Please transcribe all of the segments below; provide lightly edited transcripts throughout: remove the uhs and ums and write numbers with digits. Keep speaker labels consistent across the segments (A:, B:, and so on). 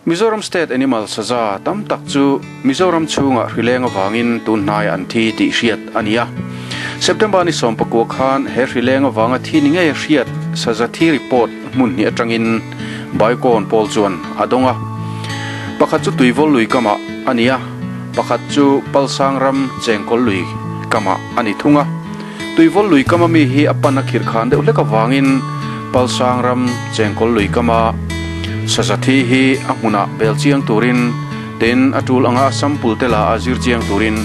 A: Mizoram State Animal saza tam tak chu Mizoram chhungah hrileng avangin tun hnaiah an thi tih hriat a ni a. September ni 19 khan he hrileng avanga thi ni ngei a hriat saza thi report hmun hnih atangin Baikawn pawl chuan a dawng a. Pakhat chu Tuivawl lui kamah a ni a, pakhat chu Palsang ram Chengkawl lui kamah a ni thung a. Tuivawl lui kama mi hi a pan a khirh khan deuh hlek avangin Palsang ram Chengkawl lui kama saza thi hi a hmunah bel chiang turin tin a tul anga a sample te la a zir chiang turin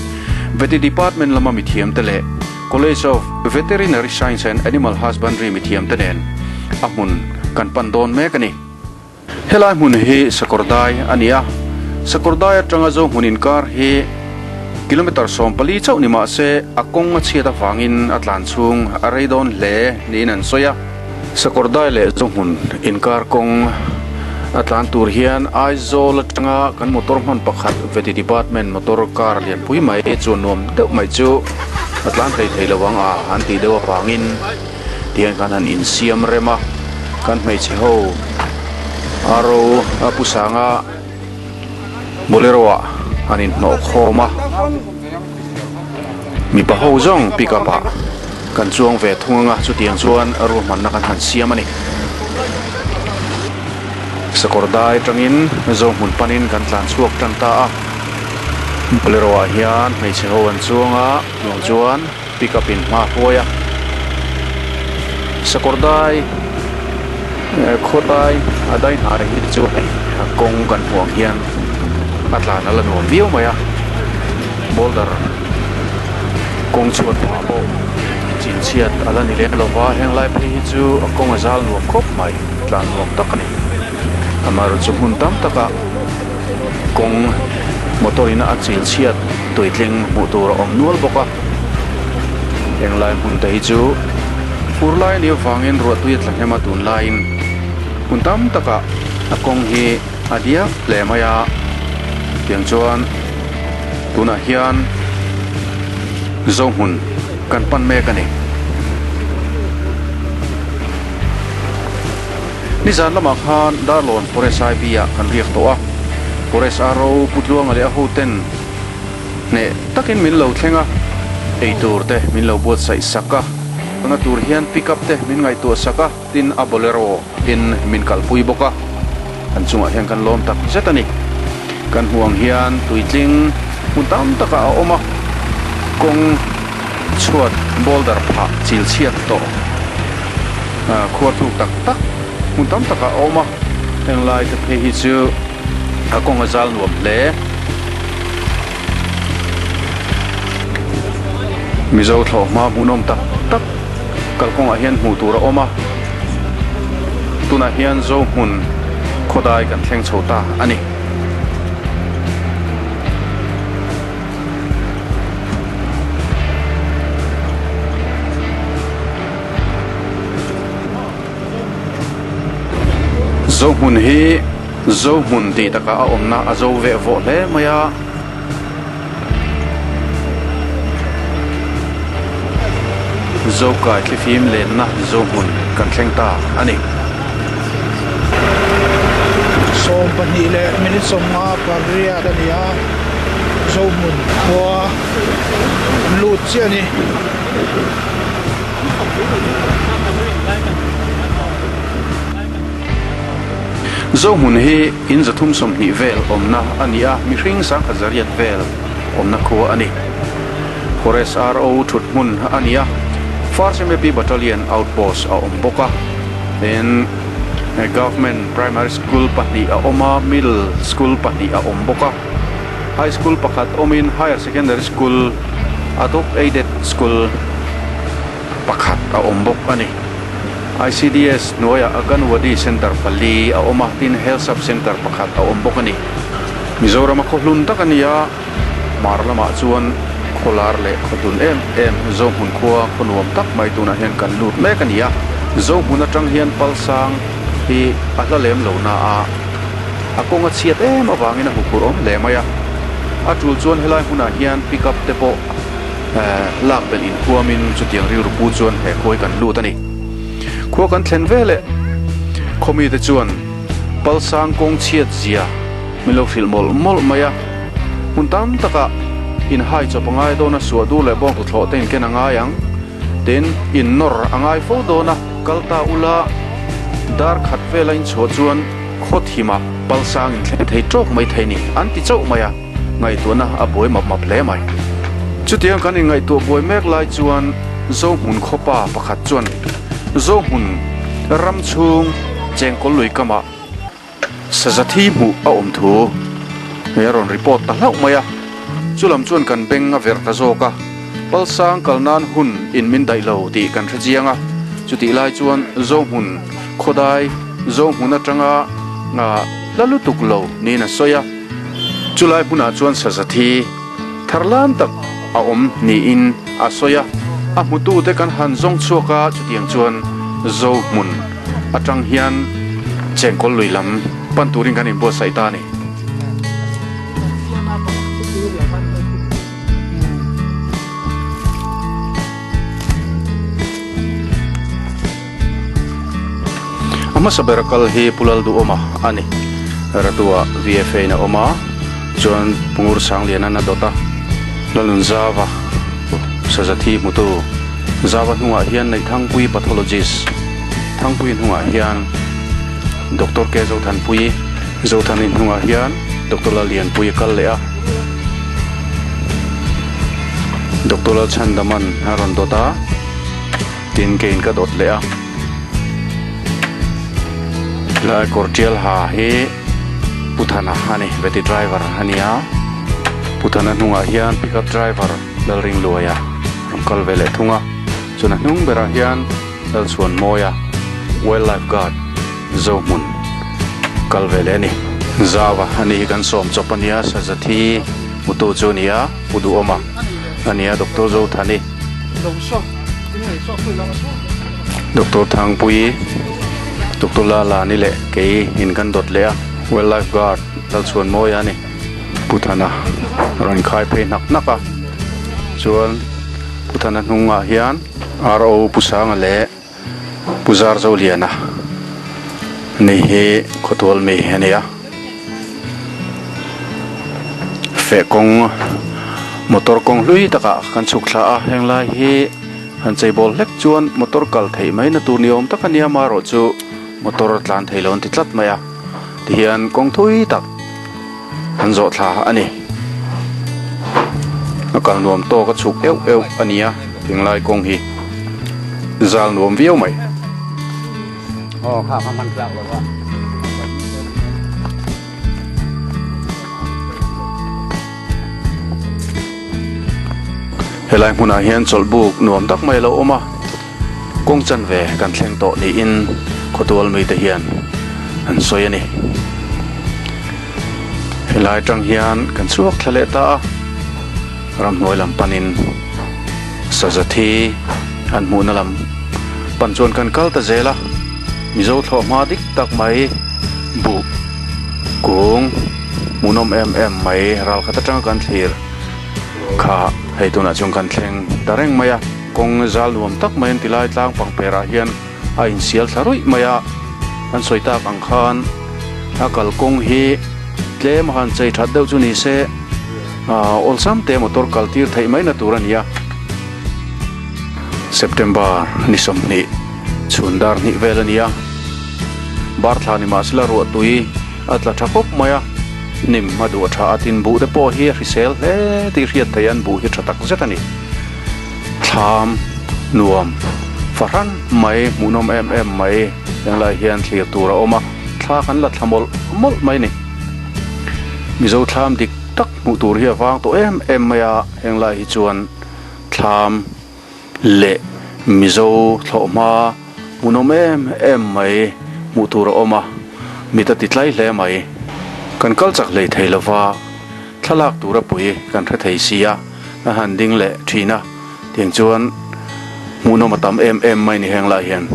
A: Vety Department lama mithiam te leh College of Veterinary Science and Animal Husbandry mithiam te nen a hmun kan pan dawn mek a ni. Helai hmun hi Sakawrdai a ni a, Sakawrdai atanga Zohmun inkar hi kilometre 14 chauh ni mah se a kawng a chhiat avangin a tlan chhung a rei dawn hle niin an sawi a. Sakawrdai leh Zohmun inkar kawng a tlan tur hian Aizawl atanga kan motor hman pakhat Vety Department motor car lianpui mai chuan nuam deuh mai chu a tlan hlei thei lo ang a an tih deuh avangin Tihian khan han insiam rem a, kan hmeichhe ho a ro a pu sanga bolero ah an inhnawh khawm a, mipa ho zawng pick up ah kan chuang ve thung anga chutiang chuan ruahmanna kan han siam a ni. Sakawr dai atangin Zohmun panin kan tlan chhuak tan ta a, bolero ah hian hmeichhe ho an chuang a, tiang chuan. Pick up in hma huai a, Sakawrdai khawlai a dai hnai hi chu hei kawng kan hmuh ang hian a tlan a la nuam viau mai a, boulder kawng chhuat phah pawh chinchhiat a la ni lem lo va, heng lai phei hi chu a kawng a zal nuam khawp mai, tlan nuam tak a ni. Amaherawhchu chu hmun tam takah kawng motor in a chil chhiat tuitling hmuh tur a awm nual bawk a. Henglai hmun te hi chu fur lai a nih avangin ruahtui a tla hnem a tunlaiin hmun tam takah a kawng hi a diak hle mai a. Tiang chuan tunah hian Zohmun kan pan mek a ni. Nizan lamah khan Darlawn Forest IV ah kan riak tawh a, Forest RO Pu Tluanga leh a hoten hneh takin min lo thleng a, eitur te min lo buatsaih sak a, kalna tur hian pick up te min ngaihtuah sak a, tin a Bolero in min kalpui bawk a, kan chungah hian kan lawm tak zet a ni. Kan hmuh ang hian tuitling hmun tam takah a awm a, kawng chhuat boulder phah chil chhiat tawh khuar thuk tak tak hmun tam takah a awm a, heng lai te phei hi chu a kawng a zal nuam hle. Mizo thlawhhma hmuhnawm tak tak kalkawngah hian hmuh tur a awm a, tunah hian Zohmun khawdai kan thleng chho ta a ni. Zohmun hi Zohmun tih takah a awmna a zo veh vawh hle mai a. Zokai thlifim lenna Zohmun kan thleng ta a ni.
B: 12 leh minute 50 pariat a ni a, Zohmun khua an lut chiah a ni.
A: Zohmun hi in 320 vel awmna a ni a, mihring 1100 vel awmna khua a ni. Forest RO thut hmun a ni a, First MAP Battalion Outpost a awm bawk a. Tin, Government Primary School pahnih a awm a, Middle School pahnih a awm bawk a. High School pakhat awmin Higher Secondary School, Adhoc Aided School pakhat a awm bawk a ni. ICDS hnuaiah Anganwadi Centre pali a awm a, tin Health Sub Centre pakhat a awm bawk a ni. Mizorama khaw hlun tak a ni a, hmar lamah chuan khawlar leh khaw hlun em em Zohmun khua khaw nuam tak mai tunah hian kan lut mek a ni a. Zohmun atang hian Palsang hi a hla lem lo na a, a kawng a chhiat em avangin a huphurh awm hle mai a. A tul chuan helai hmunah hian pick up te pawh lak belh inhuamin chutiang rilru pu chuan he khuai kan lut a ni. Khua kan thlen veleh khawmite chuan Palsang kawng chhiat zia. min lo hrilh mawlh mawlh mai a. Hmun tam takah in hai chawp a ngai dawn a, suah dur leh bawng tuthlawh te in ken a ngai ang. Tin, in nawr a ngai fo dawn a, kal ta ula dar khat vela in chhuah chuan khaw thimah palsang in thleng thei tawk mai thei ni an ti chauh mai a, ngaihtuahna a buai map map hle mai. Chutiang kan inngaihtuah buai mek lai chuan Zohmun khawpa pakhat chuan Zohmun ram chhung chengkawl lui kamah Saza thi hmuh a awm thu hei a rawn report ta hlauh mai a, chulam chuan kan beng a verh ta zawk a, Palsang kal nan hun in min daih lo tih kan hre chiang a, chutih lai chuan Zohmun khawdai Zohmun atanga hla lutuk lo niin a sawi a, chulai hmunah chuan saza thi thar lam tak a awm niin a sawi a, a hmutute kan han zawng chhuak a, chutiang chuan Zohmun. Atang hian chengkawl lui lam pan turin kan inbuatsaih ta a ni. A hmasa ber kal hi Pu Lalduhawma a ni. Ratuah VFA in a awm a, chuan Pu Ngur Sangliana'n a dawt a, Lalnunzava Sazathi hmutu Zava hnungah hian Neihthangpui Pathologist Thangpui hnungah hian Doctor K Zothanpui, Zothani hnungah hian Doctor Lallianpui a kal leh a, Doctor Lalchhandaman a rawn dawt a, tin keiin ka dawt leh a. Helai kawr tial ha hi Pu Thana a ni, Vety driver a ni a, Pu Thana hnungah hian pickup driver Lalringluaia rawn kal ve leh thung a, chuan a hnung berah hian Lalchhuanmawia, Wildlife Guard, Zohmun kal ve leh a ni. Zava a ni hi kan sawm chawp a nia, Sazathi hmutu chu a ni a, Pu Duhawma a ni a, Doctor Zothani, Doctor Thangpuii, Doctor Lalani leh kei in kan dawt leh a, Wildlife Guard Lalchhuanmawia a ni. Pu Thana rawn khai phei hnak hnak a, chuan Pu Thana hnungah hian RO Pu Sanga leh Pu Zarzoliana ni hi khawtual mi a ni a, feh kawng motor kawng hlui takah kan chhuk thla a, heng lai hi han cheibawl hlek chuan motor kal theih mai na tur ni awm tak a nia amaherawh chu motor a tlan thei lo an ti tlat mai a, tihian kawng thui tak an zawh thla a ni. A kal nuam tawk a chhuk euh euh a ni a, tinglai kawng hi zal nuam viau mai. Helai hmunah hian chawlhbuk nuam tak mai a lo awm a, kawng chanve kan thleng tawh niin khawtual mite hian an sawi a ni. Helai atang hian kan chhuak thla leh ta a, ramhnuai lam panin saza thi an hmuhna lam pan chuan kan kal ta zel a, Mizo thlawhhma dik tak mai buh kung hmuhnawm em em mai ral khat atanga kan thlir kha hei tunah chuan kan thleng ta reng mai a, kawng zal nuam tak mai an ti lai tlang pangperah hian a insial thla ruih mai a, kan sawi tak ang khan a kalkawng hi tlem a han chei that deuh chu ni se aah awlsam te motor kal tir theih mai na tur a ni a. September ni 20 chhun dar hnih vel a ni a, bar thla ni mahsela ruah tui a tla tha khawp mai a, hnim a duh a tha a, tin buh te pawh hi a hrisel hle tih hriat theih a, an buh hi tha tak zet a ni. Thlam nuam fahran mai hmuhnawm em em mai henglai hian thlir tur a awm a, thla kan la thla mawlh mawlh mai a ni. Mizo thlam dik tak hmuh tur hi a vang tawh em em mai a, henglai hi chuan thlam leh Mizo thlawhhma hmuhnawm em em mai hmuh tur a awm a, mit a ti tlai hle mai. Kan kal chak hlei thei lova thlalak tura pui kan hre thei si a. A han ding leh thin a, tiang chuan hmuhnawm a tam em em mai ni heng lai hian.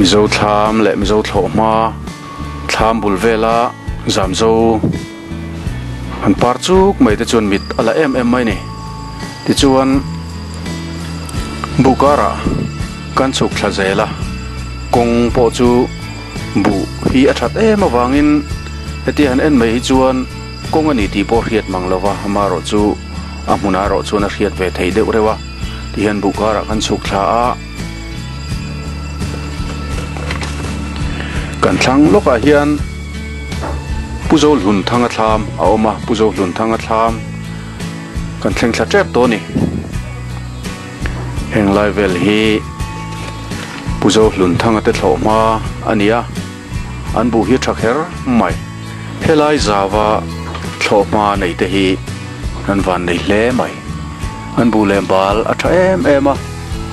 A: Mizo thlam leh Mizo thlawhhma thlam bul vela. Zamzo han par chuk mai te chuan mit a la em em mai a ni. Tichuan buh karah kan chhuk thla zel a, kawng pawh chu buh hi a that em avangin hetia han en mai hi chuan kawng a ni tih pawh hriat mang lo va, amaherawhchu a hmunah erawh chuan a hriat ve thei deuh reuh a, tihian buh karah kan chhuk thla a. Kan thlang lawkah hian Pu Zohlunthanga thlam a awm a, Pu Zohlunthanga thlam kan thleng thla tep tawh a ni. Heng lai vel hi Pu Zohlunthanga te thlawh hma a ni a, an buh hi tha kher mai. Helai zauva thlawh hma nei te hi an van nei hle mai. An buh leh bal a tha em em a,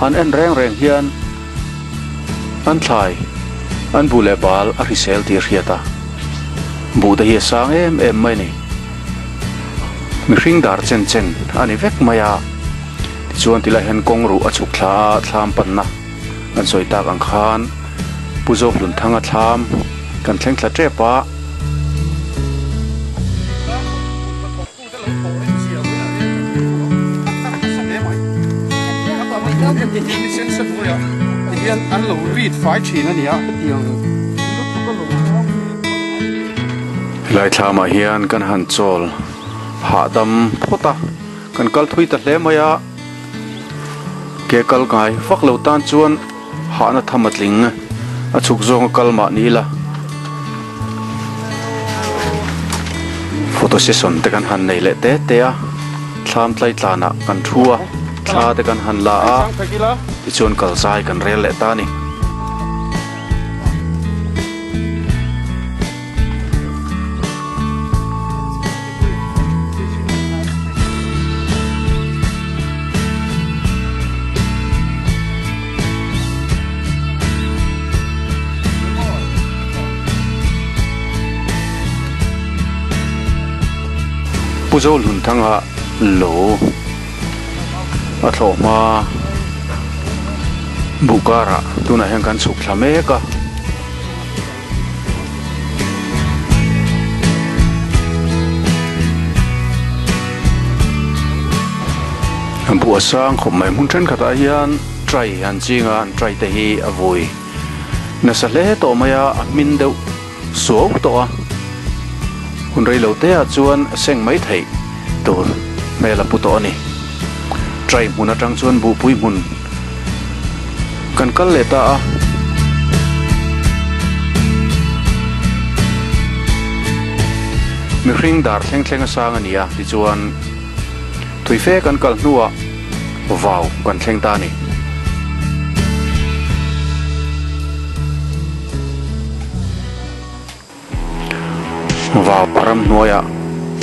A: han en reng reng hian an thlai an buh leh bal a hrisel tih a hriat a, buh te hi a sang em em mai a ni. Mihring dar chen chen a ni vek mai a, tichuan tilai hian kawng ruh a chhuk thla a, thlam panna kan sawi tak ang khan Pu Zohlunthanga thlam kan thleng thla tep a. Helai thlamah hian kan han chawl hahdam phawt a, kan kal thui ta hle mai a, ke kal ngai vak lo tan chuan hahna tham a tling a chhuk zawnga kal mah ni ila photo session te kan han nei leh te te a thlam tlai tlanah kan thu a thla te kan han la a tichuan kal zai kan rel leh ta a ni. Pu Zohlunthanga lo a thlawh hma buh karah tunah hian kan chhuk thla mek a. Buh a sang khawp mai hmun thenkhatah hian tray an ching a an tray te hi a vui nasa hle tawh mai a a hmin deuh suau tawh a hun reilo te ah chuan a seng mai theih tur hmel a pu tawh a ni tray hmun atang chuan buhpui hmun kan kal leh ta a. Mihring dar thleng thleng a sang a ni a tichuan thui fe kan kal hnuah vau kan thleng ta a ni. Vau ramhnuaiah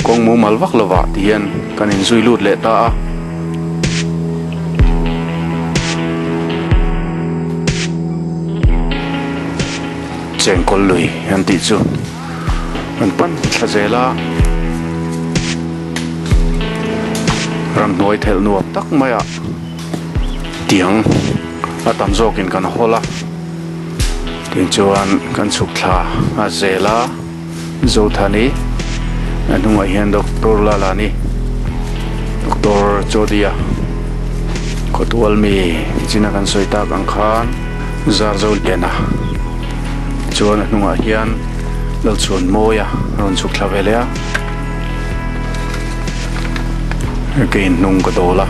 A: kawng mumal vak lovah ti hian kan inzui lut leh ta a. Chengkawl lui an tih chu an pan thla zel a. Ramhnuai thelh nuam tak maiah tiang a tam zawkin kan hawl a. Tin chuan kan chhuk thla a zel a, Zothani a hnungah hian Doctor Lalani, Doctor Chodia khawtual mi china kan sawi tak ang khan Zarzoliana chuan a hnungah hian Lalchhuanmawia a rawn chhuk thla ve leh a, kei hnung ka dawl a.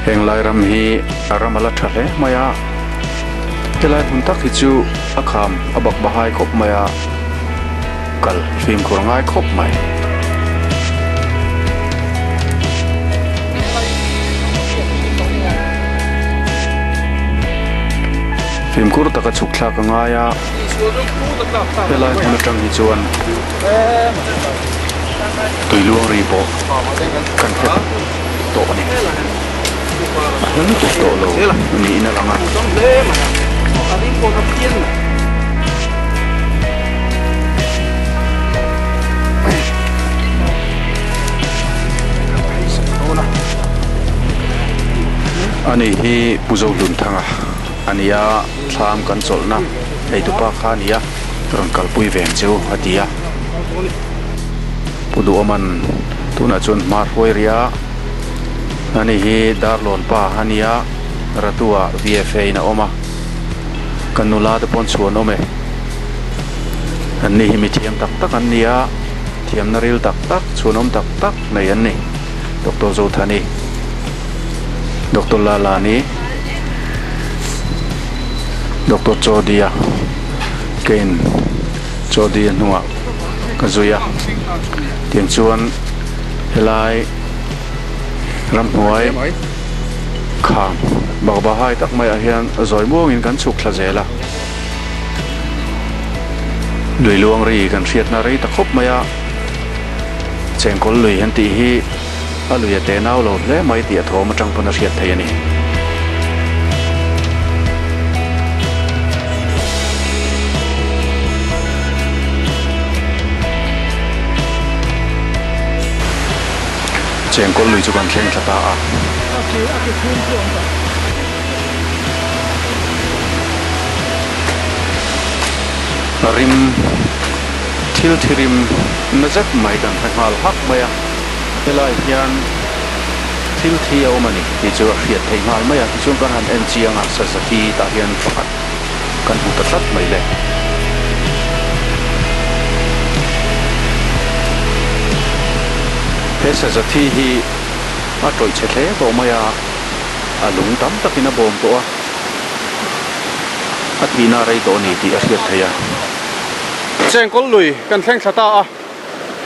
A: Heng lai ram hi a ram a la tha hle mai a, helai hmun tak hi chu a kham a bak bahai khawp mai a, kal fimkhur a ngai khawp mai. Fimkhur taka chhuk thlak a ngai a, helai hmun atang hi chuan tui luang ri pawh kan hre tawh a ni. A hla lutuk tawh lo niin a lang a. Ani hi Pu Zohlunthanga a ni a, thlam kan chawlhna eitupa kha a ni a, rawn kalpui ve ang che u a ti a. Pu Duhawman tunah chuan hma hruai rih a, ani hi Darlawn pa a ni a, Ratu ah VFA in a awm a, kan nula te pawh an chhuan awm e. Anni hi mithiam tak tak an ni a, thiamna ril tak tak, chhuanawm tak tak nei an ni. Doctor Zothani, Doctor Lalani, Doctor Chawdia keiin Chawdia hnungah ka zui a, tiang chuan helai ramhnuai kham bakbahai tak maiah hian zawi muangin kan chhuk thla zel a, lui luang ri kan hriatna rei ta khawp mai a. Chengkawl lui han tih hi a lui a te nau lo hle mai tih a thawm atang pawn a hriat theih a ni. Chengkawl lui chu kan thleng thla ta a. Rim. Thil thirim na zet mai kan hre nghal hak mai a, helai hian thil thi a awm a ni tih chu a hriat theih nghal mai a, tichuan kan han en chiang a, saza thi tah hian pakhat kan hmu ta tlat mai le. He saza thi hi a tawih chhe hle tawh mai a, a lung tam takin a bawm tawh a, a thihna a rei tawh a ni tih a hriat theih a.
C: Chengkawl lui kan thleng thla ta a,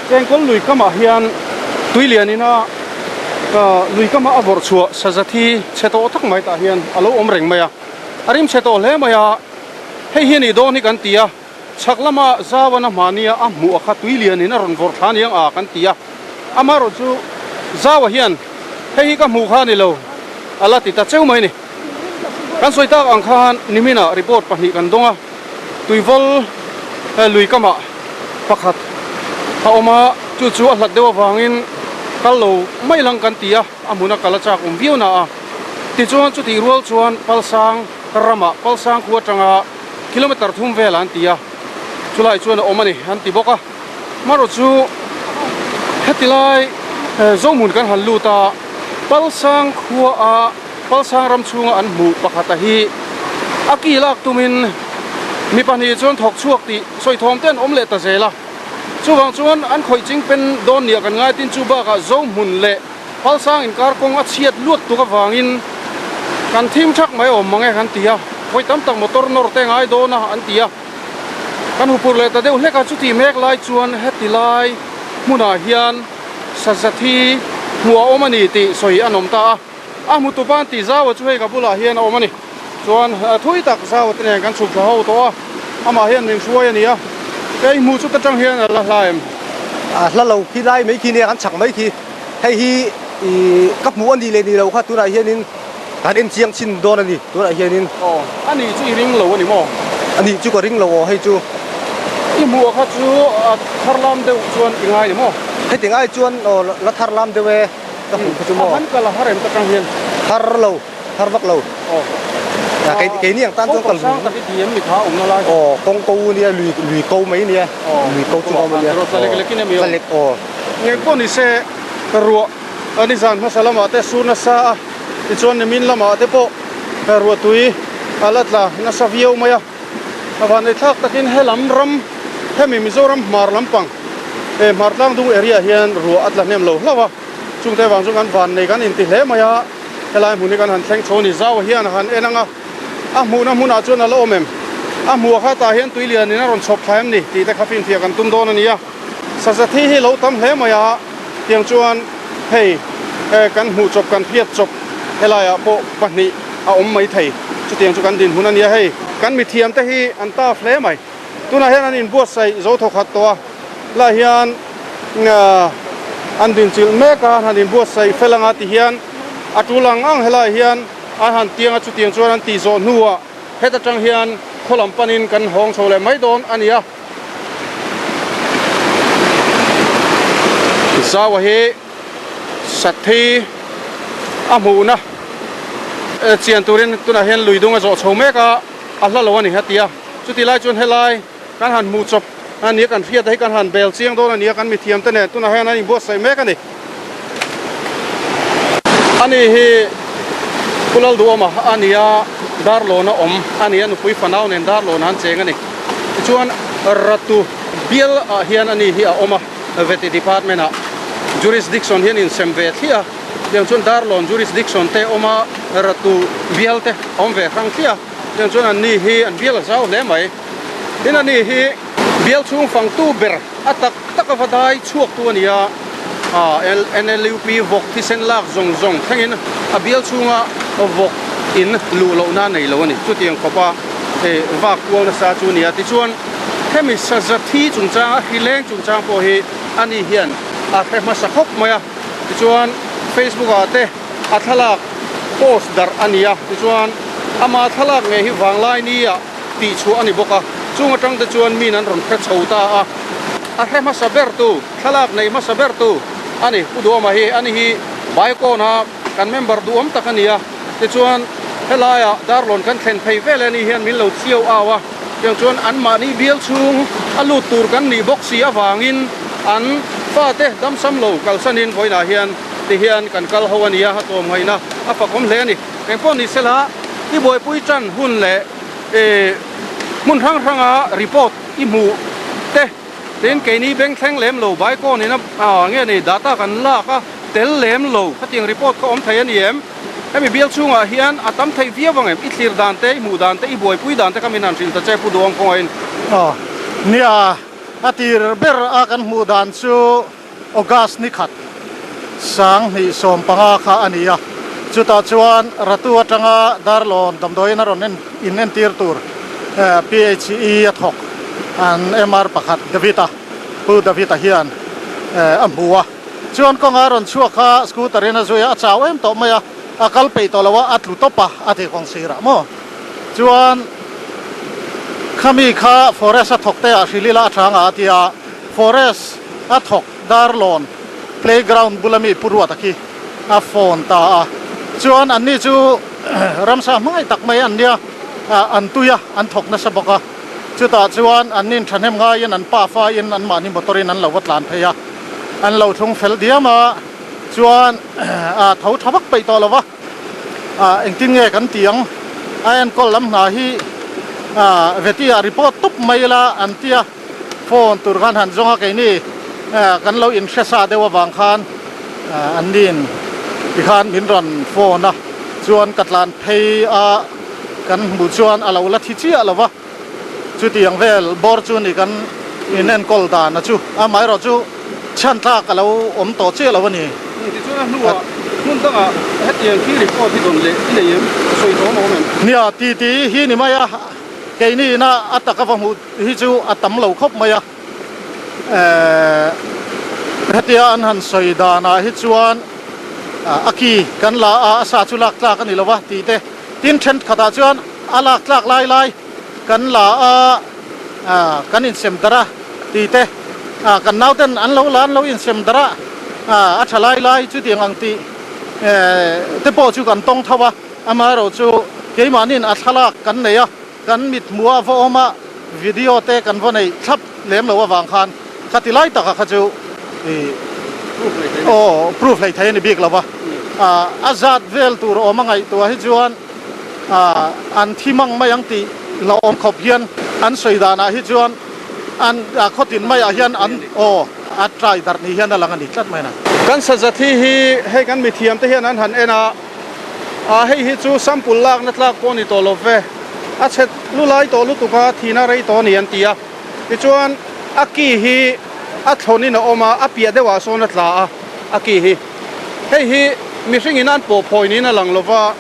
C: Chengkawl lui kamah hian tui lianin a lui kama a vawrh chhuah saza thi chhe tawh tak mai tah hian a lo awm reng mai a, a rim chhe tawh hle mai a, hei hi a nih dawn hi kan ti a, chhak lama Zauan a hmahnia a hmuh a kha tui lianin a rawn vawrh thla aniang a kan ti a, amaherawh chu Zaua hian hei hi ka hmuh kha a ni lo a la ti ta cheu mai a ni. Kan sawi tak ang khan niminah report pahnih kan dawng a. Tuivawl lui kamah pakhat a awm a, chu chu a hlat deuh avangin kal lo mai lang kan ti a, a hmuna kal a chak awm viau na a. Tichuan chutih rual chuan Palsang ramah Palsang khua atanga kilometer thum velah an ti a, chulai chuan a awm a ni an ti bawk a. Marawh chu heti lai Zohmun kan han lut a, Palsang khua a Palsang ram chhunga an hmuh pakhata hi a ki lak tumin mi pahnih chuan thawk chhuak tih sawi thawm te an awm leh ta zel a. Chuvang chuan an khawih ching pen dawn nia kan ngai tin chu bakah Zohmun leh Palsang inkar kawng a chhiat luat tuk avangin kan thim thak mai awm mang e kan ti a, vawi tam tak motor nawr te ngai dawn a an ti a. Kan hupur leh ta deuh hlek a, chuti mek lai chuan heti lai hmunah hian saza thi hmuh a awm a ni tih sawi an awm ta a. A hmu tupa an tih zau a chu hei ka bulah hian a awm a ni. Chuan thui tak zau te nen kan chhuk thla ho tawh a, amah hian min hruai a ni a. Kei hmuh chu ta tang hian a la hla em?
D: A hla lo khi lai mai khi nia kan chak mai khi. Hei hi ih ka hmuh a nih leh nih loh kha tunah hianin kan en chiang chhin dawn a ni tunah hianin.
C: Aw a nih chu i ring lo a ni maw?
D: A nih chu ka ring lo aw hei chu.
C: I hmuh kha chu a thar lam deuh chuan i ngai ni maw?
D: Heti ngai chuan aw la thar lam deuh e. Ka hmuh kha chu maw?
C: A han kal a har em ta tang hian?
D: Har lo, har vak lo.
C: Aw.
D: Kei kei ni ang tan chuan kal
C: Kawng sang tak i ti em mi kha awmna lai?
D: Aw, kawng ko nia, lui lui ko mai nia. Lui ko chu awm ania.
C: Zalek lek in em i awm?
D: Zalek aw.
C: Ngeng pawh ni se ruah a ni zan hmasa lamah te sur nasa a, tichuan nimin lamah te pawh ruah tui a la tla nasa viau mai a. A vanlei thlak takin helam ram hemi Mizoram hmar lampang eh hmar tlang dung area hian ruah a tla hnem lo hlauh a, chungte vang chu kan vannei kan inti hle mai a, helai hmun hi kan han thleng chho a ni. Zau hian a han en ang a, a hmuhna hmunah chuan a la awm em? A hmuh kha tah hian tui lianin a rawn chhawp thla em ni tih te kha finfiah kan tum dawn a ni a, saza thi hi lo tam hle mai a, tiang chuan hei eh kan hmuh chawp kan hriat chawp helaiah pawh pahnih a awm mai thei. Chutiang chu kan dinhmun a nia hei. Kan mithiam te hi an taf hle mai. Tunah hian an inbuatsaih zo thawkhat tawh a, lah hian an dinchilh mek a, an han inbuatsaih fel anga ti hian a tul ang ang helaiah hian an han tiang a, chutiang chuan an tih zawh hnuah heta tang hian khaw lam panin kan hawng chho leh mai dawn a ni a. Zaua hi Satthi a hmuhna. Chian turin tunah hian lui dung a zawh chho mek a, a hla lo a ni a ti a. Chutih lai chuan helai kan han hmuh chawp a nia kan hriat a hi kan han bel chiang dawn a nia kan mithiam te nen tunah hian an inbuatsaih mek a ni. Ani hi Pu Lalduhawma a ni a, Darlawn a awm a ni a, nupui fanau nen Darlawn ah an cheng a ni. Tichuan Ratu bial ah hian ani hi a awm a, Vety Department ah Jurisdiction hian insem ve thliah a, tiang chuan Darlawn Jurisdiction te awm a, Ratu bial te a awm ve hrang thliah a, tiang chuan anni hi an bial a zau hle mai. Tin ani hi bial chhung fangtu ber a tak tak a va dai chhuak tu a ni a, NLUP vawk thisen lak zawng zawng thlengin a bial chhunga vawk in luh lohna a nei lo a ni. Chutiang khawpa vak kual nasa chu a ni a. Tichuan hemi saza thi chungchang a hri leng chungchang pawh hi ani hian a hre hmasa khawp mai a. Tichuan Facebook ah te a thlalak post darh a ni a. Tichuan ama thlalak ngei hi vanglai ni ah tih chhuah a ni bawk a, chung atang te chuan min an rawn hre chho ta a, a hre hmasa ber tu, thlalak nei hmasa ber tu a ni, Pu Duhawma hi, ani hi Baikawna kan member duhawm tak a ni a, tichuan helaiah Darlawn kan thlen phei vel e ni hian min lo chiau au a, tiang chuan anmahni bial chhung a lut tur kan nih bawk si avangin an fate damsam lo kalsanin vawiinah hian tihian kan kal ho a ni a, a tlawmngaihna a fakawm hle a ni. Engpawh ni sela, i buaipui tan hun leh hmun hrang hranga report i hmuh te tin keini beng thleng lem lo Baikawn in a nge ni data kan lak a tel lem lo khatiang report kha awm thei a ni em? Hemi bial chhungah hian a tam thei viau ang em? I thlir dan te, i hmuh dan te, i buaipui dan te kha min han hrilh ta che Pu Duang kawngaihin.
E: Aw nia, a tir ber a kan hmuh dan chu. August ni khat 2015 kha a ni a, chutah chuan Ratu atanga Darlawn damdawiin a rawn in entir tur PHE a thawk an MR pakhat David-a, Pu David-a hian a hmu a, chuan kawnga rawn chhuak kha scooter in a zui a, a chau em tawh mai a, a kal peih tawh lo a, a tlu tawp a, a ti kawng sirah maw? Chuan khami kha forest a thawk te ah hrilh ila a tha nga a ti a, forest a thawk Darlawn playground bula mi Pu Ruata khi a phone ta a, chuan anni chu ramsa hmangaih tak mai an nia, an tui a, an thawk nasa bawk a, chutah chuan annin thahnem ngaiin an pafa in anmahni motor in an lo va tlan phei a, an lo thlung fel diam a, chuan a tho tha vak peih tawh lo va. Ah engtin nge kan tih ang? A enkawl lam hna hi ah Veti ah report tawp mai ila an tia phone tur khan han zawng a keini kan lo inhre sa deuh avang khan an nin tikhan min rawn phone a chuan ka tlan phei a kan hmuh chuan a lo la thi chiah lo va chutiang vel bawr chu ni kan in enkawl dan a chu amaherawh chu chhan tlak a lo awm tawh chiah lo a ni.
C: Tichuan a hnuah hmun dangah hetiang khi report hi dawn leh i nei em? Sawi tawh awm em?
E: Nia ti ti hi ni mai a, keini ina a taka va hmuh hi chu a tam lo khawp mai a, eh hetia an han sawi danah hi chuan a ki kan la a, a sa chu lak tlak a ni lo va tih te. Tin thenkhatah chuan a lak tlak lai lai kan la a, kan insem darh a tih te, kan nauten an lo la an lo insem darh a, a tha lai lai chutiang ang tih te pawh chu kan tawng tho a, amaherawh chu keimahniin a thlalak kan nei a, kan mit hmuh a va awm a, video te kan va neih thlap lem lo avang khan khati lai taka kha chu aw proof hlei thei a ni bik lo va, a zat vel tur awm a ngaihtuah hi chuan an thi mang mai ang tih la awm khawp hian an sawi danah hi chuan an khawtin maiah hian an aw a try darh ni hian a lang a ni tlat mai a.
C: Kan sazathi hi hei kan mithiam te hian an han en a. Ah hei hi chu sample lakna tlak pawh a ni tawh lo ve, a chhe lu lai tawh lutuk a, thihna rei tawh a ni an ti a. Tichuan a ki hi a thlawnin a awm a, a piah deuhah sawn a tla a, a ki hi. Hei hi mihring in an pawh phawi niin a lang lo va,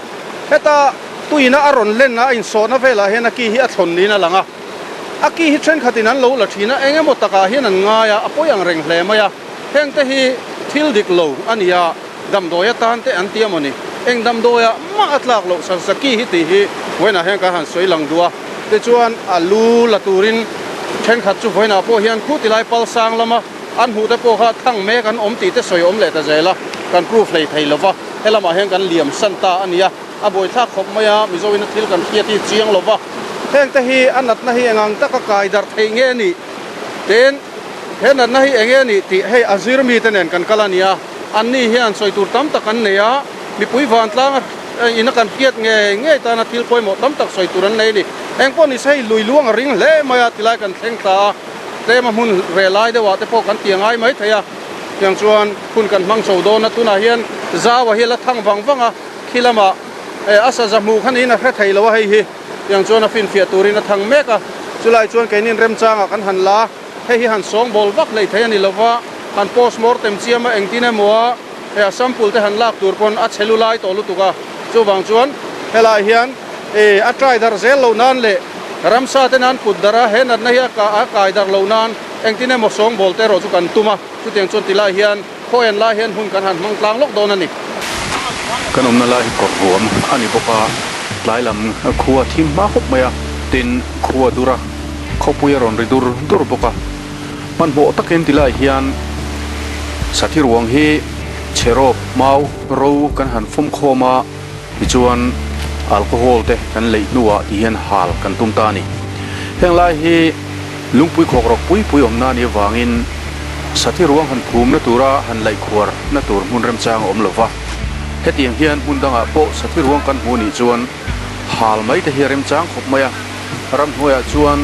C: heta tuina a rawn len a, a insawhna velah hian a ki hi a thlawn niin a lang a. A ki hi thenkhatin an lo la thin a, eng emaw takah hian an ngai a, a pawi ang reng hle mai a. Hengte hi thil dik lo a ni a. Damdawi atan te an ti a mawni? Eng damdawiah mah a tlak loh Sasaki hi tih hi vawiinah hian kan han sawi lang duh a. Tichuan a lu la turin thenkhat chu vawiinah pawh hian khu tilai pal sang lama an hmuh te pawh kha thang mek an awm tih te sawi awm leh ta zel a, kan proof hlei thei lova helamah hian kan liam san ta a nia. A buaithlak khawp mai a, Mizoin a thil kan hriat hi chiang lo va. Hengte hi a natna hi engang taka kai darh theih nge nih? Tin, he natna hi enge nih tih hei a zir mite nen kan kal a nia. Anni hian sawi tur tam tak an nei a, mipui vantlang ina kan hriat ngei ngei tana thil pawimawh tam tak sawi tur an nei a ni. Engpawh nise hei lui luang a ring hle mai a, tilai kan thleng thla a, tlem a hmun reh lai deuhah te pawh kan ti a ngai mai thei a. Tiang chuan hun kan hmang chho dawn a, tunah hian Zaua hi a la thang vang vang a, khi lamah a saza hmuh kha niin a hre thei lo a hei hi. Tiang chuan a finfiah turin a thang mek a, chulai chuan keinin remchangah kan han la a, hei hi han sawngbawl vak hlei thei a ni lova, han post mortem chiam a engtin emaw a hei a sample te han lak tur pawn a chhe lu lai tawh lutuk a, chuvang chuan helaiah hian ih a try darh zel loh nan leh ramsa te nan put darh a, he natna hi a kai darh loh nan engtin emaw sawngbawl te erawh chu kan tum a, chutiang chuan tilai hian. Khaw en lai hian hun kan han hmang tlang lawk dawn a ni.
A: Kan awmna lai hi kawr ruam a ni bawk a, tlai lam khua thim hma khawp mai a, tin khua dur a, khawpui a rawn ri dur dur bawk a. Hmanhmawh takin ti lai hian Sathi ruang hi chherawp mau ro kan han fawm khawm a, tichuan alcohol te kan leih hnuah ti hian hal kan tum ta a ni. Heng lai hi. Lungpui khawk rawk pui pui awmna nih avangin Sathi ruang han phumna tura han laih khuar na tur hmun remchang a awm lo va. Hetiang hian hmun dangah pawh Sathi ruang kan hmu nih chuan hal mai te hi a remchang khawp mai a. Ramhnuaiah chuan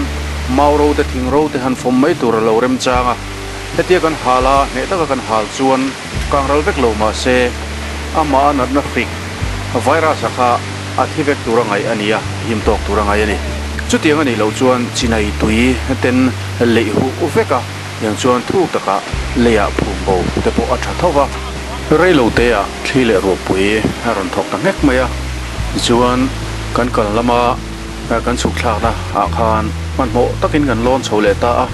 A: mau ro te thing ro te han fawm mai tur a lo remchang a. Hetia kan hal a, hneh taka kan hal chuan kang ral vek lo mah se amah a natna hrik virus a kha a thi vek tur a ngaih a ni a, him tawk tur a ngaih a ni. Chutiang a nih loh chuan chinai tui ten leih huh vek a, tiang chuan thuk takah leiah phum bo te pawh a tha tho va. Reilo te ah thli leh ruahpui a rawn thawk ta nghek mai a, tichuan kan kal lama kan chhuk thlakna ah khan hmanhmawh takin kan lawn chho leh ta a,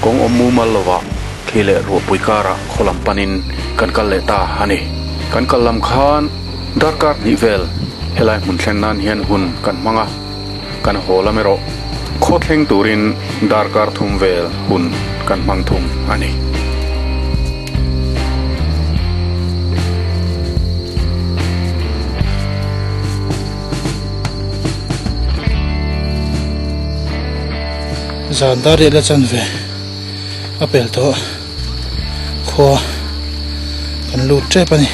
A: kawng awm mumal lovah thli leh ruahpui karah khaw lam panin kan kal leh ta a ni. Kan kal lam khan. Darkar hnih vel helai hmun thlen nan hian hun kan hmang a, kan haw lam erawh khaw thleng turin darkar thum vel hun kan hmang thung a ni.
B: Zan dar riat la chan ve a pel tawh. Khua kan lut tep a ni.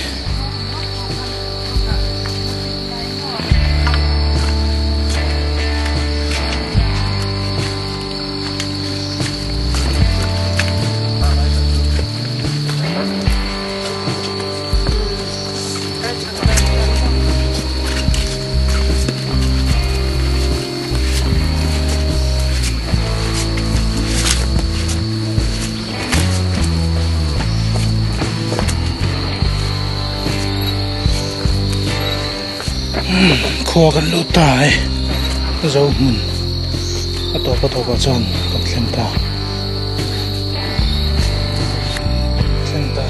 B: Khua kan lut ta e zo hmun a tawp a tawp ah chuan kan thleng ta thleng ta.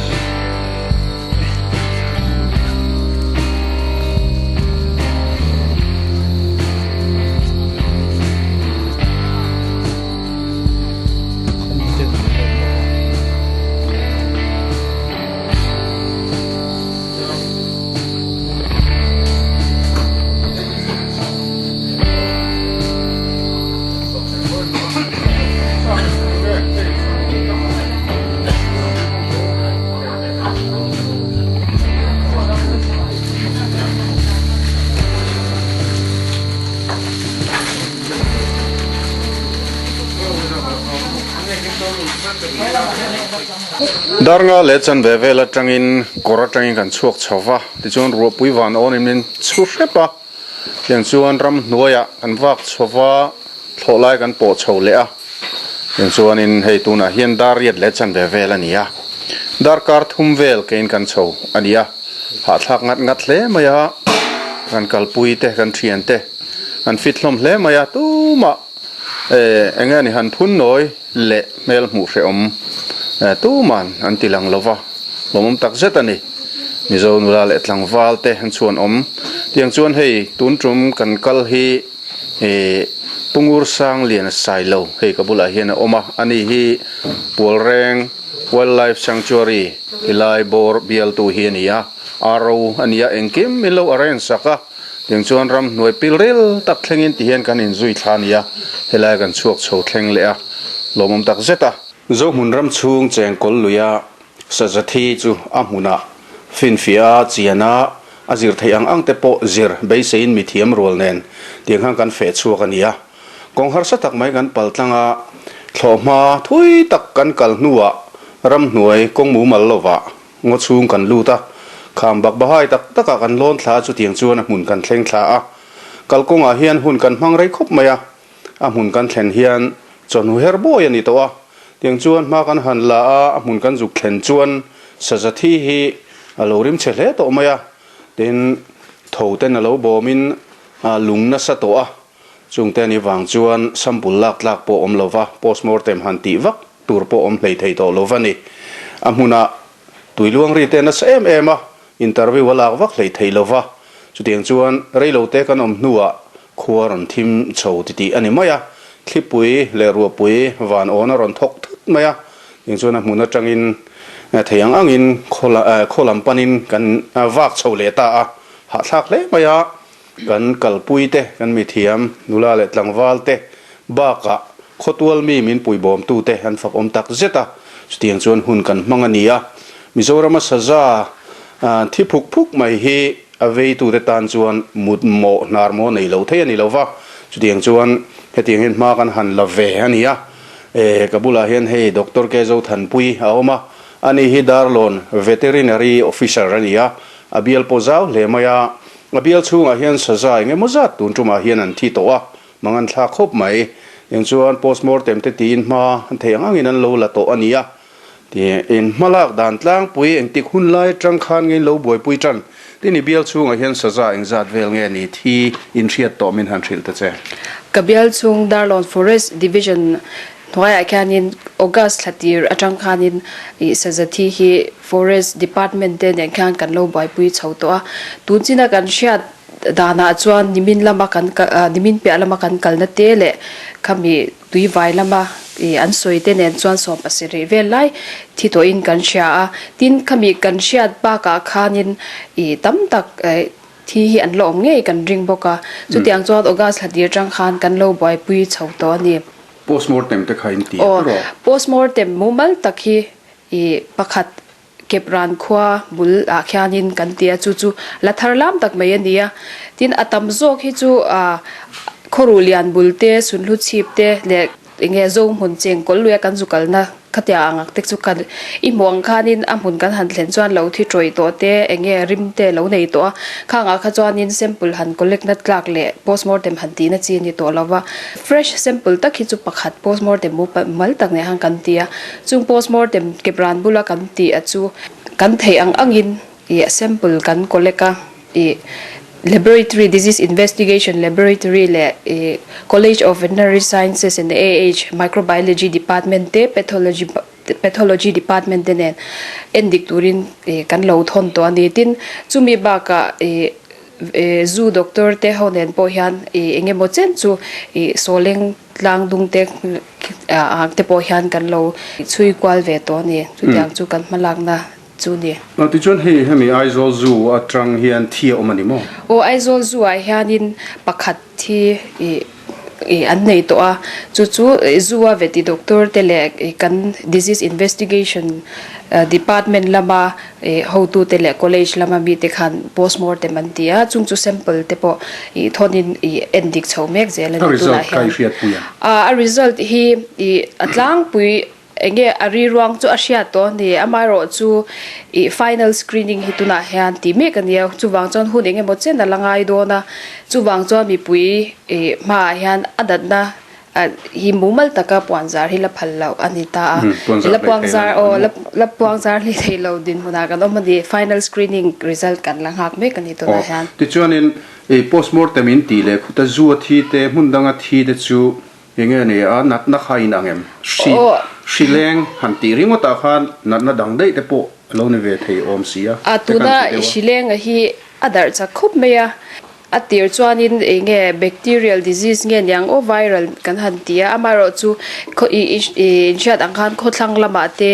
A: Darnga leh chanve vel atangin kawr atangin kan chhuak chho va, tichuan ruahpui van awnin min chhu hrep a, tiang chuan ramhnuaiah kan vak chho va, thlawh lai kan pawh chho leh a, tiang chuanin hei tunah hian dar riat leh chanve vel a ni a, darkar thum vel keiin kan chho a ni a, hahthlak ngat ngat hle mai a, kan kalpui te kan thian te an fit hlawm hle mai a, tumah eh eng nge ni han phun nawi leh hmel hmuh hrehawm tuman an ti lang lova, lawmawm tak zet a ni. Mizo nula leh tlangval te an chhuan awm tiang chuan hei tun tum kan kal hi ih Pungur sang lian a sai lo hei ka bulah hian a awm a, ani hi Pualreng Wildlife Sanctuary tilai bawr bialtu hi a ni a, RO a ni a engkim min lo arrange sak a. Tiang chuan ramhnuai pil ril tak thlengin ti hian kan inzui thla a ni a, helai kan chhuak chho thleng leh a, lawmawm tak zet a. Zohmun ram chhung chengkawl luia saza thi chu a hmunah finfiah a, chian a, a zir theih ang ang te pawh zir beiseiin mithiam rual nen tiang khan kan feh chhuak a ni a. Kawng harsa tak mai kan pal tlang a, thlawhhma thui tak kan kal hnuah ramhnuai kawng mumal lovah ngaw chhung kan lut a, kham bak bahai tak takah kan lawn thla a chutiang chuan a hmun kan thleng thla a. Kalkawngah hian hun kan hmang rei khawp mai a, a hmun kan thlen hian chawhnu her bawi a ni tawh a, tiang chuan hma kan han la a, a hmun kan zuk thlen chuan saza thi hi a lo rim chhe hle tawh mai a, tin tho ten a lo bawmin a lung nasa tawh a, chungte a nih vang chuan sample lak tlak pawh awm lova postmortem han tih vak tur pawh awm hlei thei tawh lova ni. A hmunah tui luang ri te nasa em em a, interview a lak vak hlei thei lova, chutiang chuan reilote kan awm hnuah khua rawn thim chho titih a ni mai a, thlipui leh ruahpui van awn a rawn thawk thut mai a, tiang chuan a hmun atangin thei ang angin khaw lam panin kan vak chho leh ta a, hahthlak hle mai a. Kan kalpui te, kan mithiam, nula leh tlangval te bakah khawtual mi min puibawmtu te an fak awm tak zet a, chutiang chuan hun kan hmang a ni a. Mizorama saza thi phuk phuk mai hi a veitute tan chuan mut mawh hnar maw nei lo thei a ni lo va, chutiang chuan hetiang hian hma kan han la ve a ni a. E, ka bulah hian hei Doctor K Zothanpui a awm a, ani hi Darlawn Veterinary Officer a ni a, a bial pawh zau hle mai a. A bial chhungah hian saza eng emaw zat tun tumah hian an thi tawh a, mang an thla khawp mai. Eng chuan postmortem te tiin hma an theih ang angin an lo la tawh a ni a. Tiin hma lak dan tlangpui engtik hun lai atang khan nge in lo buaipui tan? Tin i bial chhungah hian saza eng zat vel nge ni thi in hriat tawh min han hrilh ta che.
F: Ka bial chhung Darlawn Forest Division Hnuaiah khianin August thla tir atang khanin ih saza thi hi Forest Department te nen khian kan lo buaipui chho tawh a. Tun china kan hriat danah chuan nimin lama kan nimin piah lama kan kalna te leh khami tuivai lama ih an sawi te nen chuan sawm pasarih vel lai thi tawhin kan hria a. Tin khami kan hriat bakah khanin ih tam tak eh Thi hi an la awm ngei kan ring bawk a, chutiang chuan August thla tir tang khan kan lo buaipui chho tawh a ni.
A: Postmortem te kha in ti a
F: tawh. Postmortem mumal tak hi i pakhat Kepran khua bul ah khianin kan ti a, chu chu la thar lam tak mai a ni a. Tin a tam zawk hi chu khawruh lian bul te, sunhlu chhip te leh Enge zo hmun cheng kawl luia kan zu kalna khatia ang ak te chu kan i hmuh ang khanin a hmun kan han thlen chuan lo thi tawih tawh te enge rim te lo nei tawh a, khangah kha chuanin sample han collect na tlak leh postmortem han tihna chi a ni tawh lo va, fresh sample tak hi chu pakhat postmortem mu mal tak nen khan kan ti a, chung postmortem kepran bula kan tih a chu kan theih ang angin ih sample kan collect a. Ih Laboratory, Disease Investigation Laboratory leh ih College of Veterinary Sciences and AH Microbiology Department te Pathology Pathology Department te nen en dik turin ih kan lo thawn tawh a ni. Tin, chumi bakah ih Zoo Doctor te ho nen pawh hian ih eng emaw chen chu ih sawleng tlang dung te ah te pawh hian kan lo chhui kual ve tawh a ni. Chutiang chu kan hmalakna chu ni.
A: Aw tichuan hei hemi Aizawl Zoo atang hian thi a awm a ni maw?
F: Aw Aizawl Zoo ah hianin pakhat thi ih ih an nei tawh a, chu chu Zoo a veti doctor te leh kan Disease Investigation Department lama ih hotu te leh college lama mite khan postmortem an ti a, chung chu sample te pawh ih thawnin ih en dik chho mek zel a ni tunah hian.
A: A result kha i hriatpui ang?
F: A result hi ih a tlangpui Enge a riruang chu a hriat tawh a ni. Amaherawh chu ih final screening hi tunah hian tih mek a ni a, chuvang chuan hun eng emaw chen a la ngai dawn a, chuvang chuan mipui ih hmaah hian a natna hi mumal taka puanzar hi la phal loh a ni ta a, la puangzar aw la puangzar hlei thei lo dinhmunah kan awm a ni. Final screening result kan la nghak mek a ni tunah hian.
A: Tichuanin ih postmortem in tih leh khuta zu a thi te hmun danga thi te chu Enge ni a, natna kha in ang em? Hri, hri leng han tih ringawtah khan natna dang daih te pawh a lo ni ve thei awm si a,
F: A
A: te kan
F: tuna
A: ti deuh a.
F: hri lenga hi a darh chak khawp mai a, a tir chuanin enge bacterial disease nge niang aw viral kan han ti a, amaherawh chu khaw i i inhriat ang khan khawthlang lamah te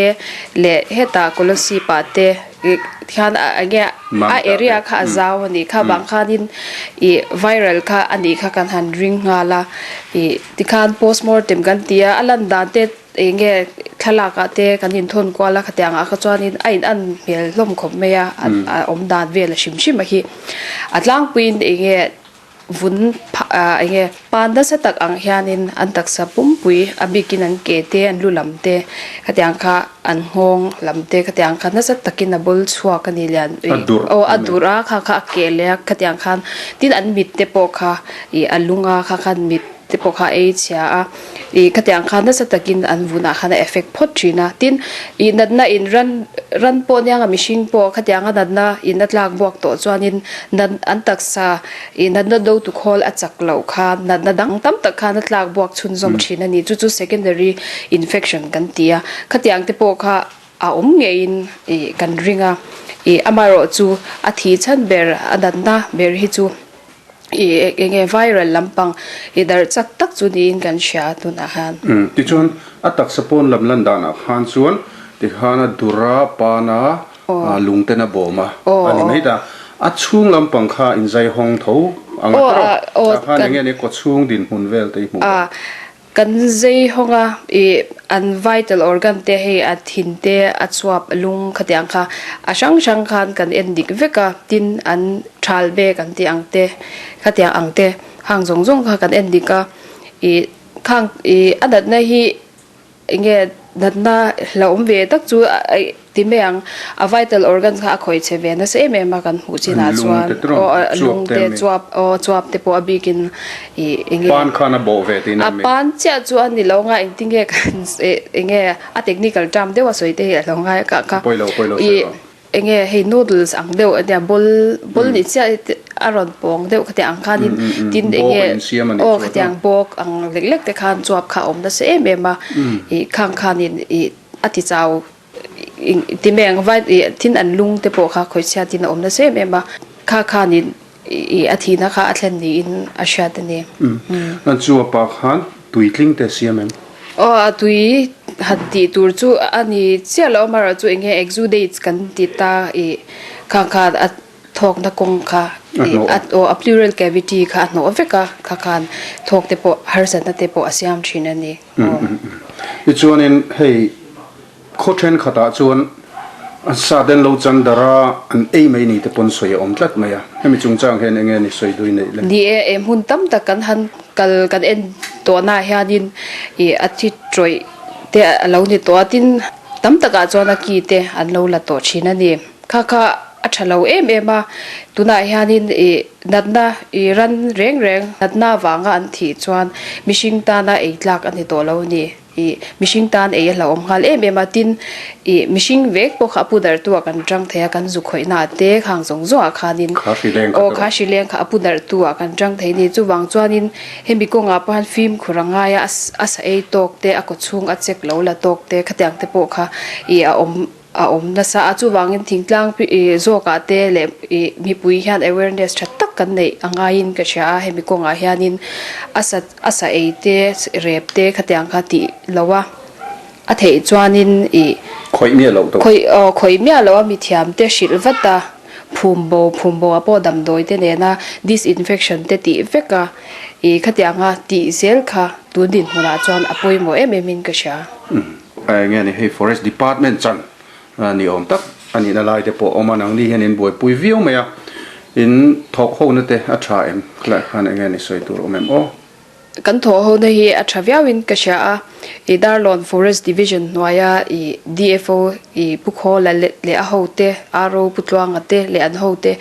F: leh hetah Kolasib ah te. Khian a enge a area kha a zau a nih kha vang khanin ih viral kha a nih kha kan han ring nghal a ih tikhan postmortem kan ti a a lan dan te enge thlalak ah te kan inthawn kual a khatiang ah kha chuanin a in an hmel hlawm khawp mai a a awm dan vel a hrim hrim a hi a tlangpuiin enge. Vun ah eng nge pan nasa tak ang hianin an taksa pumpui a bikin an ke te an lu lam te khatiang kha an nghawng lam te khatiang kha nasa takin a bawl chhuak a ni lian aw a durh a kha kha a keh leh a khatiang khan tin an mit te pawh kha ih a lung a kha khan mit te pawh kha a ei chhia a ih khatiang khan nasa takin an vunah khan a effect phawt thin a tin ih natna in ran ran pawh nia nga mihring pawh khatianga natna in a tlak buak tawh chuanin nat an taksa ih natna do tu khawl a chak loh khan natna dang tam tak khan a tlak buak chhunzawm thin a ni chu chu secondary infection kan ti a khatiang te pawh kha a awm ngeiin ih kan ring a ih amaherawh chu a thih chhan ber a natna ber hi chu. Ih eng nge viral lampang i darh chak tak chu niin kan hria tunah khan.
A: Umm tichuan a taksa pawn lam lan danah khan chuan tikhan a dur a pan a lung ten a bawm a a ni mai ta. A chhung lampang kha inzai hawng tho ang a tawh tah khan eng nge ni kawchhung dinhmun vel te i hmuh dan.
F: Kan zei hawng a, ih an vital organ te hei a thin te a chuap lung khatiang kha a hrang hrang khan kan en dik vek a, tin an thal bag an tih ang te khatiang ang te hang zawng zawng kha kan en dik a, ih khang ih a natna hi eng nge natna hlauhawm ve tak chu ih Ti mai ang, a vital organs kha a khawih che ve nasa em em a kan hmuh chinah chuan aw a lung te chuap aw chuap te pawh a bikin ih eng nge
A: Pan khan a bawh ve tihna
F: a pan chiah chu a ni lo nga engtin nge kan eng nge a technical term deuh a sawi te hi a lo ngai a kah kha
A: Pawilo pawilo sawi
F: ih
A: lo.
F: eng nge hei noodles ang deuh a nia bawl bawl ni chiah a rawn pawng deuh khatiang ang khanin tin eng nge aw khatiang bawk ang lek lek te khan chuap kha a awm nasa em em a ih khang khanin ih a ti chau. Ti mai ang vai ih thin an lung te pawh kha khawihchhiat in a awm nasa em em a, kha khanin ih a thihna kha a thlen niin a hriat a ni.
A: An chu a pa khan tui tling te siam em?
F: Aw a tui han tih tur chu a ni chiah lo amaherawh chu eng nge exudates kan ti ta ih kha khan a thawkna kawng kha ih a aw a pleural cavity kha a hnawh vek a kha khan thawk te pawh harsatna te pawh a siam thin a ni. Aw.
A: Tichuanin hei Khaw thenkhatah chuan an sat en lo chan dar a, an ei mai ni te pawn sawi a awm tlat mai a. Hemi chungchang hian enge ni sawi dui neih le?
F: Ni e, eh hmun tam tak kan han kal kan en tawhnaah hianin ih a thi tawih te a lo ni tawh a, tin tam takah chuan a ki te an lo la tawh thin a ni. Kha kha a tha lo em em a, tunah hianin ih natna ih ran reng reng natna vanga an thih chuan mihring tana ei tlak a ni tawh lo a ni. Ih mihring tan ei a hlauhawm nghal em em a, tin ih mihring vek pawh kha a pu darh tu ah kan tang thei a, kan zu khawihna ah te khang zawng zawng ah khanin aw kha hri leng kha a pu darh tu ah kan tang thei a ni. Chuvang chuanin hemi kawngah pawh hian fimkhur a ngai a, a sa ei tawk te, a kawchhung a check lo la tawk te khatiang te pawh kha ih a awm a awm nasa a, chuvangin thingtlang zawkah te leh ih mipui hian awareness tha tak kan neih a ngaiin ka hria a, hemi kawngah hianin a sa a sa ei te rep te khatiang kha tih lo a, a theih chuanin ih
A: Khawih miah loh tawh.
F: Khawih aw khawih miah loh a mithiam te hrilh vat a, phum bo phum bo ah pawh damdawi te nena disinfection te tih vek a, ih khatianga tih zel kha tun dinhmunah chuan a pawimawh em em in ka hria.
A: Eng nge ni hei forest department chan ni awm tak a nihna lai te pawh a awm a, nangni hian in buaipui viau mai a, in thawk ho na te a tha em khilaiah khan eng nge ni sawi tur a awm em aw.
F: Kan thawh ho na hi a tha viau in ka hria a, i Darlawn Forest Division hnuaia i DFO i Pu Khawla leh a ho te, RO Pu Tluanga te leh an ho te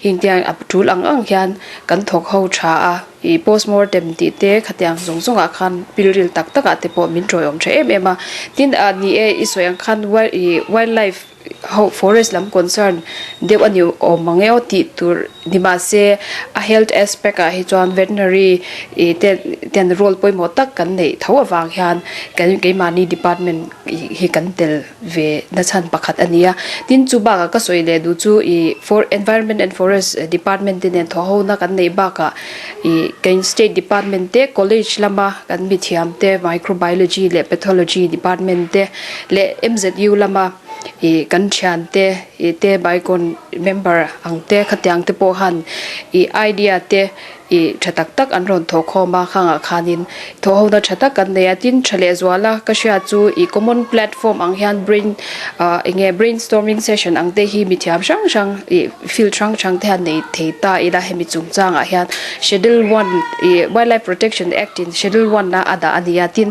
F: hengte a tul ang ang hian kan thawk ho tha a. Ih postmortem tih te khatiang zawng zawngah khan pilril tak takah te pawh min tawiawm tha em em a. Tin ah ni e i sawi ang khan wild ih wildlife ho forest lam concern deuh a ni awm ang e aw tih tur ni mahse a health aspect ah hi chuan veterinary ih te ten role pawimawh tak kan neih tho avang hian kan keimahni department ih hi kan tel ve nachhan pakhat a ni a. Tin chu bakah ka sawi leh duh chu ih for environment and forest department te nen thawh hona kan neih bakah ih kan state department te college lama kan mithiam te microbiology leh pathology department te leh M_Z_U lama ih kan. kan thiante ih te bike member ang te khatiang te pawh han ih idea te ih tha tak tak an rawn thawh khawm a khangah khanin thawh hona tha tak an nei a tin tha leh zual a ka hriat chu ih common platform ang hian brain ah eng nge brainstorming session ang te hi mithiam hrang hrang ih field hrang hrang te hian nei thei ta ila hemi chungchangah hian schedule one ih wildlife protection act in schedule one a a dah a ni a tin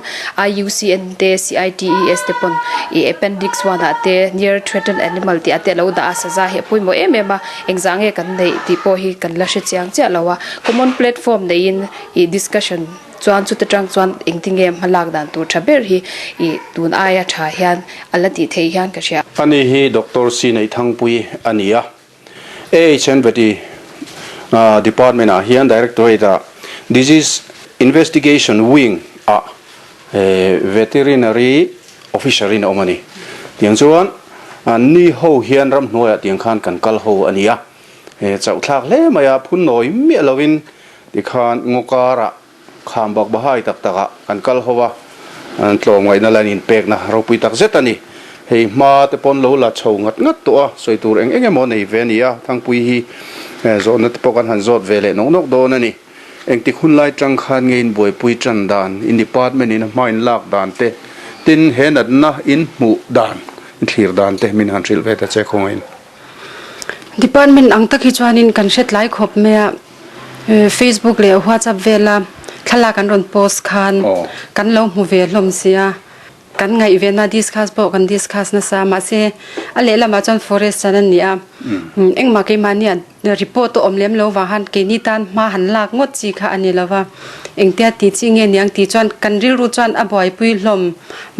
F: I_U_C_N te C_I_T_E_S te pawn ih appendix one ah te near threatened animal tih ah te a lo dah a saza hi a pawimawh em em a. Engzah nge kan neih tih pawh hi kan la hre chiang chiah lo a, common platform neiin ih discussion chuan chuta tang chuan engtinge hma lak dan tur tha ber hi ih tun aia tha hian a la tih theih hian ka hria.
A: Ani hi Doctor C Neihthangpui a ni a, AHNVT Department ah hian Directorate ah Disease Investigation Wing ah Veterinary Officer in a awm a ni. Tiang chuan ni ho hian ramhnuaiah tiang khan kan kal ho a ni a, chauh thlak hle mai a, phun nawi miah lovin tikhan ngaw karah kham bak bahai tak takah kan kal ho a, tlawmngaihna la in pekna ropui tak zet a ni. Hei hma te pawn lo la chho ngat ngat tawh a, sawi tur eng eng emaw nei ve a ni a, Thangpui hi zawhna te pawh kan han zawt ve leh nawk nawk dawn a ni. Engtik hun lai tang khan nge in buaipui tan dan, in department in a hma in lak dan te, tin he natna in hmuh dan, in thlir dan te min han hrilh ve ta che khawngain.
G: Department ang tak hi chuanin kan hre tlai khawp mai a, Facebook leh WhatsApp vela thlalak an rawn post khan kan lo hmu ve hlawm si a. Kan ngaih ve na discuss pawh kan discuss nasa mahse a lehlamah chuan forest chan a ni a, engmah keimahnia report a awm lem lo vang khan keini tan hma han lak ngawt chi kha a ni lo va, engtia tih chi nge niang tih chuan kan rilru chuan a buaipui hlawm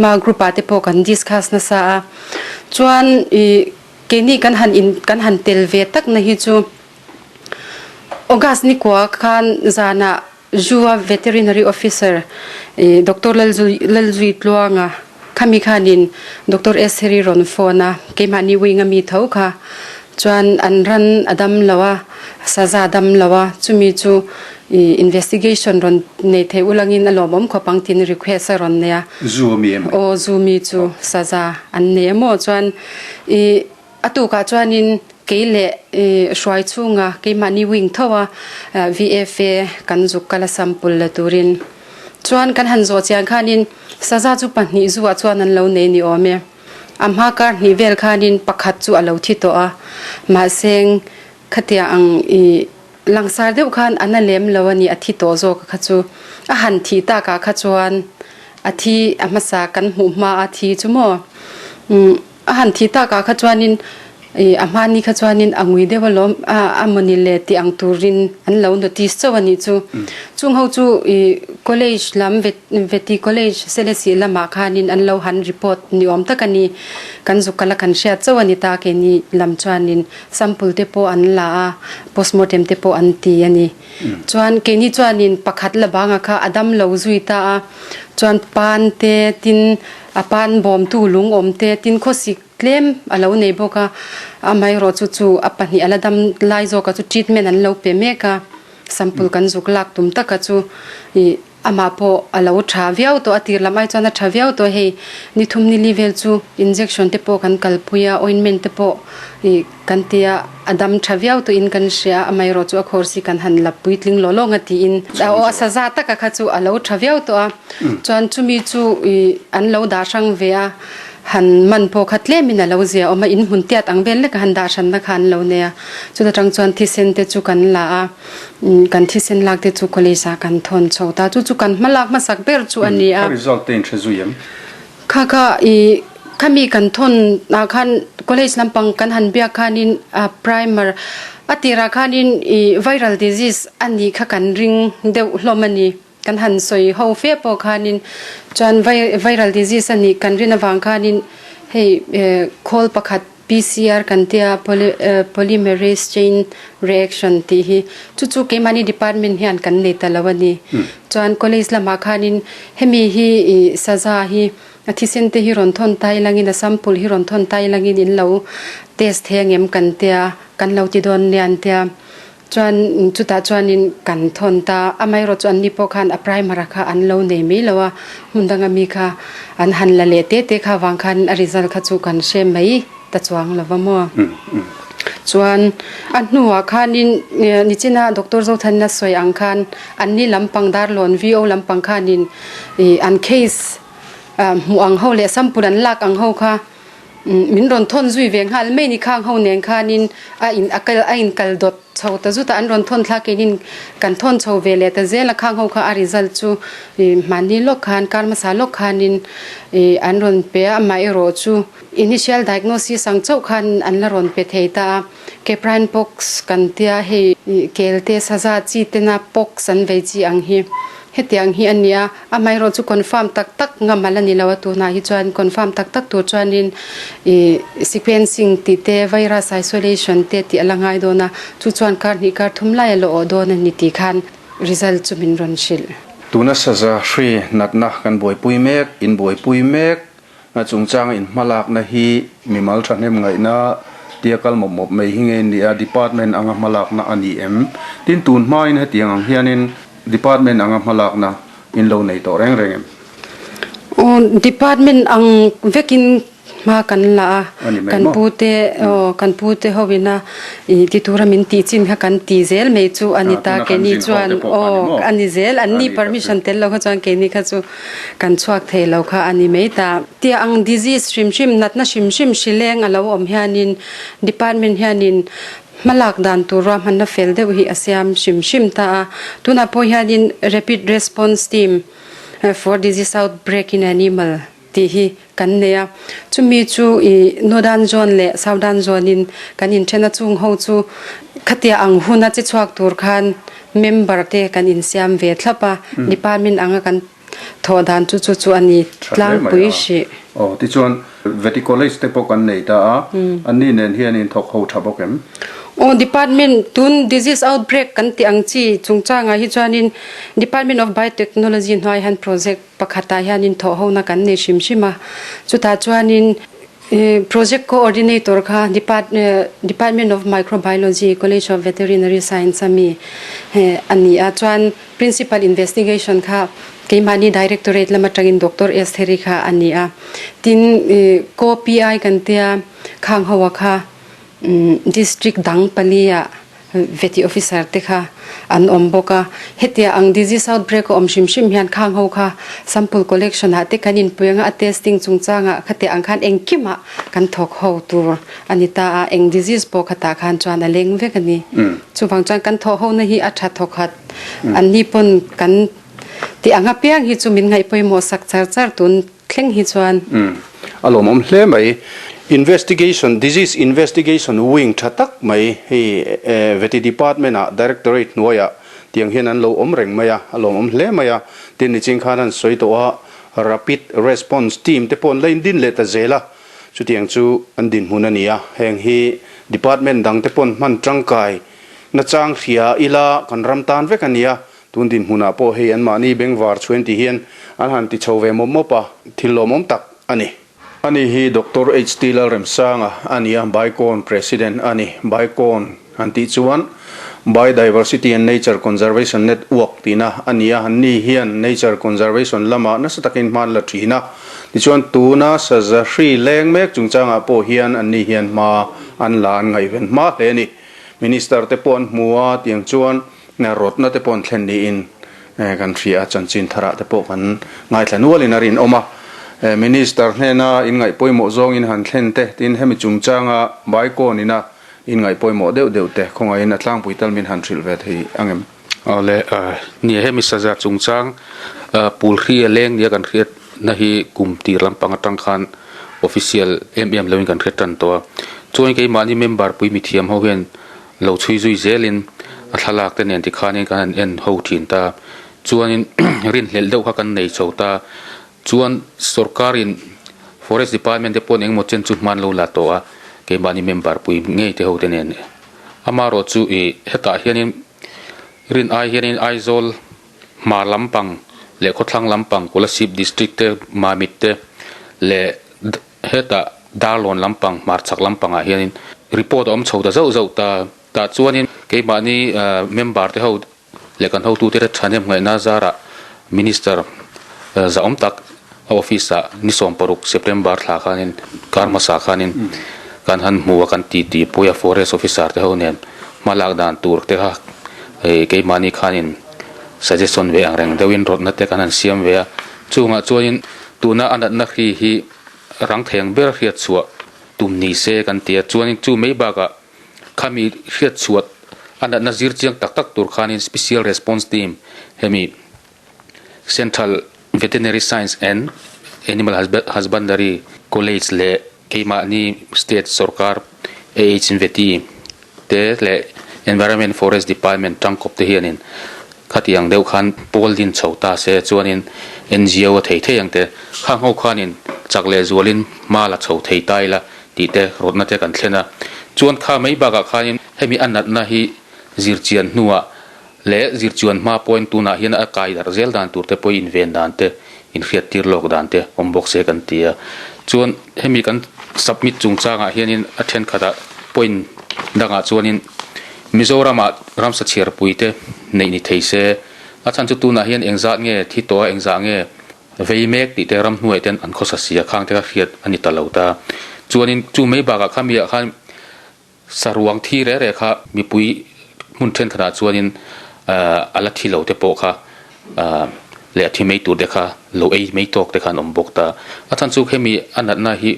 G: ma group ah te pawh kan discuss nasa a, chuan ih keini kan han in kan han tel ve tak na hi chu August ni kua khan zanah Zua Veterinary Officer Doctor Lalzui Tluanga khami khanin Doctor Esheri rawn phone a, keimahni wing a mi tho kha chuan an ran a dam lo a, saza dam lo a, chumi chu investigation rawn nei thei ulangin a lawmawm khawp ang tiin request a rawn nei a.
A: Zu a mi em?
G: Aw, zu mi chu saza an nei a maw chuan i. A tukah chuanin kei leh hruai chhunga keimahni wing tho a VFA kan zuk kal a sample la turin chuan kan han zawh chian khanin saza chu pahnih zuah chuan an lo nei ni awm e. A hma kar hnih vel khanin pakhat chu a lo thi tawh a, mahse khatia ang i langsar deuh khan a na lem lo a ni, a thi tawh zawk a kha chu. A han thih takah kha chuan a thi a hmasa kan hmuh hma a thi chu maw. A han thih takah kha chuanin ih a hmani kha chuanin a ngui deuh alawm a a mawni le tih ang turin an lo notice chauh a nih chu. Chung ho chu ih college lam vet veti college Selesih lamah khanin an lo han report ni awm tak a ni. Kan zuk kala kan hriat chauh a ni ta keini lam chuanin sample te pawh an la a postmortem te pawh an ti a ni. Chuan keini chuanin pakhat la banga kha a dam lo zui ta a chuan pan te tin A pan bawmtu lung awm te tin khawsik tlem a lo nei bawk a, amaherawh chu chu a pahnih a la dam lai zawk a chu treatment an lo pe mek a, sample kan zuk lak tum tak a chu ih amah pawh a lo tha viau tawh a tir lam ai chuan a tha viau tawh hei ni thum ni li vel chu injection te pawh kan kalpui a ointment te pawh ih kan ti a a dam tha viau tawh in kan hria a amaherawh chu a course hi kan han la puitling law lawng a tiin aw a saza taka kha chu a lo tha viau tawh a. Chuan chumi chu ih an lo dah hrang ve a, han man pawh kha tlemin a lo zia awm a, in hmun tiat ang vel leka han dah hranna kha an lo nei a. Chuta tang chuan thisen te chu kan la a, kan thisen lak te chu college ah kan thawn chho ta. Chu chu kan hma lak hmasak ber chu a ni a.
A: A result te in hre zui em?
G: Kha kha ih khami kan thawn ah khan college lampang kan han biak khanin a primer a tirah khanin ih viral disease a nih kha kan ring deuh hlawm a ni. Kan han sawi ho fe pawh khanin chuan viral disease a nih kan rin avang khanin hei khawl pakhat PCR kan tia polymerase chain reaction tih hi chu chu keimahni department hian kan nei ta lo a ni. Chuan college lamah khanin hemi hi saza hi a thisen te hi rawn thawn ta ilangin a sample hi rawn thawn ta ilangin in lo test thei angem kan tia kan lo ti dawn nia an tia. Chuan chutah chuanin kan thawn ta, amaherawh chu anni pawh khan a primer a kha an lo nei mai lo a, hmun danga mi kha an han la leh te te kha vang khan a result kha chu kan hre mai. ta chuang lo va maw. Chuan a hnuah khanin nichina Doctor Zothanna sawi ang khan anni lampang Darlawn VO lampang khanin ih an case hmuh ang ho leh sample an lak ang ho kha min rawn thawn zui ve nghal mai ni khang ho nen khanin a in a kal a in kal dawt chho ta zut a an rawn thawn thlak keinin kan thawn chho ve leh ta zel a khang ho kha a result chu ih mahni lawk khan kar hmasa lawk khanin ih an rawn pe a amaherawh chu Initial diagnosis ang chauh khan an la rawn pe thei ta a, Caprine pox kan tia hei kelte saza chi tena pox an vei chi ang hi hetiang hi a ni a, amaherawh chu confirm tak tak ngam a la ni lo a tunah hi chuan confirm tak tak tur chuanin ih sequencing tih te virus isolation te tih a la ngai dawn a, chu chuan kar hnih kar thum lai a la awh dawn a ni tih khan result chu min rawn hrilh.
A: Tuna saza hri natna kan buaipui mek, inbuaipui mek A chungchanga inhmalakna hi mimal thahnem ngaihna tia kal mawp mawp mai hi nge ni a, department anga hmalakna a ni em? Tin, tun hmain hetiang ang hianin department anga hmalakna in lo nei tawh reng reng em?
G: Aw, department ang vekin hma kan la a, kan pute aw kan pute ho ina ih ti tura min tih chin kha kan ti zel mai chu a ni ta, keini chuan aw a ni zel, an ni permission tel lo kha chuan keini kha chu Kan chhuak thei lo kha a ni mai ta. Tia ang disease hrim hrim, natna hrim hrim hrileng a lo awm hianin department hianin hmalak dan tur ruahmanna fel deuh hi a siam hrim hrim ta a. Tunah pawh hianin Rapid Response Team for Disease Outbreak in Animal tih hi kan nei a. Chumi chu ih Northern Zone leh Southern Zone in kan inthen a chung ho chu khatia ang huna che chhuak tur khan Member te kan insiam ve thlap a, department anga kan thawh dan chu chu chu a ni tlangpui hrih.
A: Aw, tichuan Vety College te pawh kan nei ta a, anni nen hian in thawk ho tha bawk em?
G: Aw, department tun disease outbreak kan tih ang chi chungchangah hi chuanin Department of Biotechnology hnuai hian project pakhatah hianin thawh hona kan nei hrim hrim a, chutah chuanin Project Coordinator kha Department of Microbiology, College of Veterinary Science a mi a ni a, chuan Principal Investigation kha keimahni Directorate lam atangin Doctor Estheri kha a ni a. Tin, Co-PI kan tia khang ho a kha District dang pali ah Veti officer te kha an awm bawk a, hetia ang disease outbreak a awm hrim hrim hian khang ho kha sample collection ah te kan inpui anga a testing chungchangah khatia ang khan engkimah kan thawk ho tur a ni ta a, eng disease pawh khatah khan chuan a leng vek a ni. Chuvang chuan kan thawh hona hi a tha thawkhat anni pawn kan tih ang apiang hi chu min ngaih pawimawh sak char char tun thleng hi chuan.
A: Umm. A lawmawm hle mai. Investigation, Disease Investigation Wing tha tak mai hei Vety Department ah Directorate hnuaiah tiang hian an lo awm reng mai a, a lawmawm hle mai a. Tin, niching khan an sawi tawh a, Rapid Response Team te pawh an la indin leh ta zel a, chutiang chu an dinhmun a ni a. Heng hi Department dang te paw'n hman tangkai nachang hria ila kan ram tan vek a ni a, Tun dinhmunah pawh hei anmahni bengvar chhuain ti hian an han ti chho ve mawp mawp a, thil lawmawm tak a ni. Ani hi Doctor HT Lalremsanga a ni a, Bicon President a ni. Bicon han tih chuan Biodiversity and Nature Conservation Network tihna a ni a, anni hian Nature Conservation lamah nasa takin hma an la thin a. Tichuan tuna saza hri leng mek chungchangah pawh hian anni hian hma an la an ngaihven hma hle a ni. Minister te pawh an hmu a, tiang chuan Rawtna te pawh an thlen niin kan hria a, chanchin tharah te pawh kan ngaithla nualin a rinawm a. Minister hnena inngaih pawimawh zawngin han thlen te, tin hemi chungchanga Baikawn ina inngaih pawimawh deuh deuh te khawngaihin a tlangpui tal min han hrilh ve thei ang em?
H: Awle, nia hemi saza chungchang pulhri a leng nia kan hriatna hi kum tir lampang atang khan official em em loin kan hre tan tawh a. Chuan keimahni member pui mithiam ho hian Lo chhui zui zelin a thlalak te nen tikhanin kan han en ho thin ta. Chuanin rinhlelh deuh kha kan nei chho ta. Chuan sorkarin Forest Department te pawhin engemaw chen chu hman lo la tawh a, keimahni member pui ngei te ho te nen. Amaherawh chu ih hetah hianin rin ai hianin Aizawl hmar lampang leh khawthlang lampang Kolasib District te Mamit te leh Hetah Darlawn lampang, hmarchhak lampangah hianin report a awm chho ta zauh zauh ta. Tah chuanin keimahni member te ho leh kan hotute te thahnem ngaihna zarah Minister zahawm tak a office ah ni 16 September thla khanin kar hmasa khanin. Kan han hmu a kan titi pui a forest officer te ho nen hma lak dan tur te kha hei keimahni khanin suggestion ve ang reng deuhin rawtna te kan han siam ve a chungah chuanin tuna a natna hri hi rang thei ang ber hriat chhuah tum ni se kan ti a chuanin chu mai bakah khami hriat chhuah a natna zir chiang tak tak tur khanin special response team hemi Central Veterinary Science and Animal Husbandry College leh keimahni state sorkar AHNVT te leh Environment Forest Department tangkawp te hianin khatiang deuh khan pawl din chho ta se chuanin ngo a thei thei ang te khang ho khanin chak leh zualin hma la chho thei ta ila tih te rawtna te kan thlen a. Chuan kha mai bakah khanin hemi a natna hi zirchian hnuah Leh zirchuan hma pawhin tunah hian a kai darh zel dan tur te pawh inven dan te, inhriattir lawk dan te awm bawk se kan ti a. Chuan hemi kan submit chungchangah hianin a thenkhatah point dangah chuanin Mizoramah ramsa chhiarpui te neih ni thei se, a chhan chu tunah hian engzat nge thi tawh a engzah nge vei mek tih te ramhnuai ten an khawsa sia khang te kha hriat a ni ta lo ta. Chuanin chu mai bakah khamiah khan Saruang thi reh reh kha mipui hmun thenkhatah chuanin a la thi lo te pawh kha leh a thi mai tur te kha lo ei mai tawk te kha an awm bawk ta. A chhan chu hemi a natna hi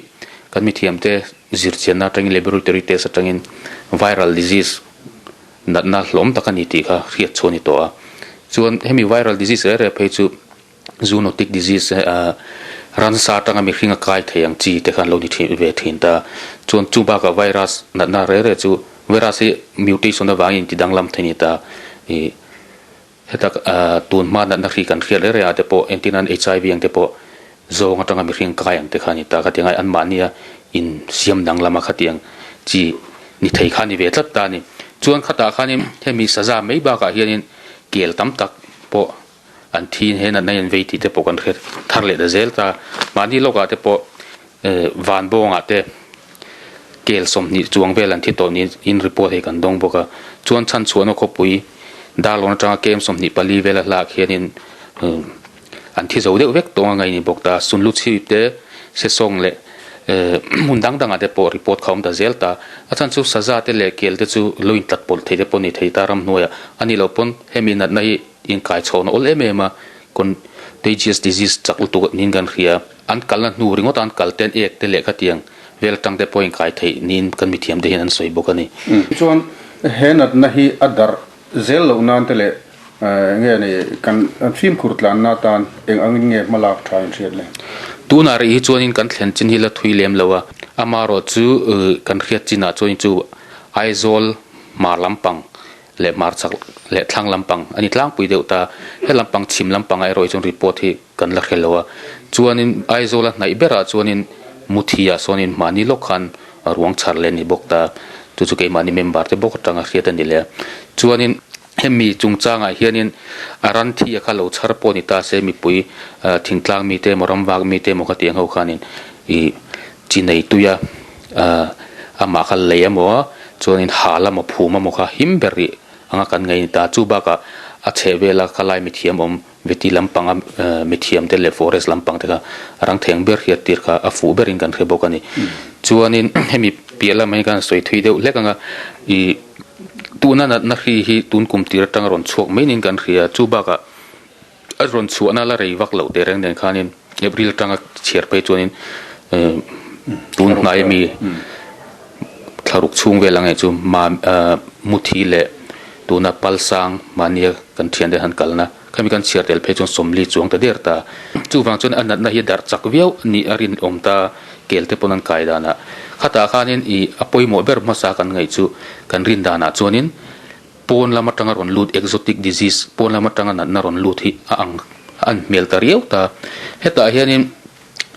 H: kan mithiamte zirchianna atangin laboratory test atangin viral disease natna hlawm tak a ni tih kha hriat chhuah a ni tawh a. Chuan hemi viral disease reh reh phei chu Zoonotic disease ransa atanga mihring a kai thei ang chi te khan lo ni thin ve thin ta. Chuan chu bakah virus natna reh reh chu virus hi mutation avangin inti danglam thei a ni ta. Ih heta tun hma natna hri kan hriat reh reh ah te pawh entir nan HIV ang te pawh zawng atanga mihring kai ang te kha a ni ta. Khatiang ai anmahnia insiam danglam a khatiang chi ni thei kha a ni ve tlat ta a ni. Chuan khatah khanin hemi saza mai bakah hianin kel tam tak pawh An thi he natna hian vei tih te pawh kan hre thar leh ta zel ta. Mahni lawkah te pawh van bawngah te kel 20 chuang vel an thi tawh niin report hei kan dawng bawk a. Chuan chhan chhuahna khawpui Darlawn atanga kem 24 vel a hlak hianin an thi zo deuh vek tawng a ngaih ni bawk ta. Sunlu chhip te Sesawng leh hmun dang dangah te pawh report kha a awm ta zel ta. A chhan chu saza te leh kel te chu lo intlat pawlh thei te pawh ni thei ta ramhnuaiah a nih loh pawn hemi natna hi Inkai chhawhna awl em em a, contagious disease chak lutuk niin kan hria. An kalna hnu ringawt a an kal ten ek te leh khatiang vel atang te pawh inkai theih niin kan mithiam te hian an sawi bawk a ni.
C: Chuan he natna hi a darh zel loh nan te leh nge ni kan fimkhur tlanna atan eng angin nge hma lak tha in hriat le?
H: Tunah rih hi chuanin kan thlen chin hi la thui lem lo a, amaherawhchu kan hriat chinah chuanin chu Aizawl hmar lampang leh hmarchak leh thlang lampang a ni tlangpui deuh ta. He lampang chhim lampangah erawh hi chuan report hi kan la hre lo a. Chuanin Aizawla hnaih berah chuanin Muthi ah sawnin mahni lawk khan ruang chhar leh a ni bawk ta. Chu chu keimahni member te bawk atanga hriat a ni leh a. Chuanin hemi chungchangah hianin a ran thi a kha lo chhar pawh a ni ta se mipui thingtlang mite emaw ramvak mite emaw khatiang ho khanin ih chi nei tui a amah kha lei emaw chuanin hal emaw phum emaw kha him ber rih anga kan ngaih a ni ta. Chu bakah a chheh vela kha lai mithiam awm veti lampanga mithiam te leh forest lampang te kha a rang theng ber hriat tir kha a fuh berin kan hre bawk a ni. Chuanin hemi piah lamah hian kan sawi thui deuh hlek anga ih tuna natna hri hi tun kum tir atanga rawn chhuak mai niin kan hria. Chu bakah A rawn chhuahna la rei vak loh tehreng nen khanin April atanga chhiar phei chuanin tun hnai ami thlaruk chhung vel ang eh chu Muthi leh tuna Palsang mahnia kan thiante han kalna khami kan chhiar tel phei chuan 40 chuang ta der ta. Chuvang chuan a natna hi a darh chak viau a nih a rinawm ta kel te pawn an kai danah. Khatah khanin ih a pawimawh ber hmasa kan ngaih chu kan rin danah chuanin Pawn lam atanga rawn lut exotic disease, pawn lam atanga natna rawn lut hi a ang a an hmel ta riau ta. Hetah hianin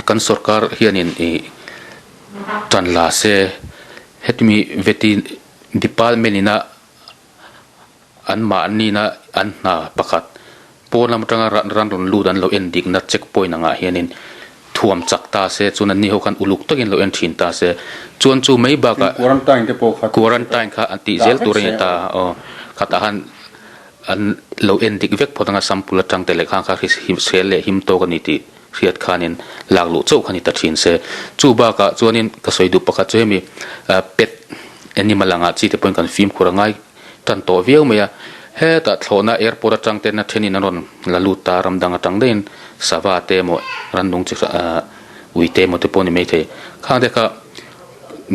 H: kan sorkar hianin ih tan la se hetimi veti department ina anmahnina an hna pakhat Pawn lam atanga ran rawn lut an lo en dikna check point angah hianin thuam chak ta se chuan anni ho khan uluk takin lo en thin ta se chuan chu mai bakah
C: Quarantine te pawh kha
H: quarantine kha an tih zel tur a ni ta aw khatah khan an lo en dik vek phawt anga sample atang te leh khang kha hrisel leh him tawk a ni tih. hriat khanin lak luh chauh kha ni ta thin se. Chu bakah chuanin ka sawi duh pakhat chu hemi pet animal angah chi te pawhin kan fimkhur a ngai tan tawh viau mai a. Hetah thlawhna airport atang ten a thenin an rawn la lut ta a, ram dang atang daihin sava te emaw rannung chi hrang ui te emaw te pawh a ni maithei. Khang te kha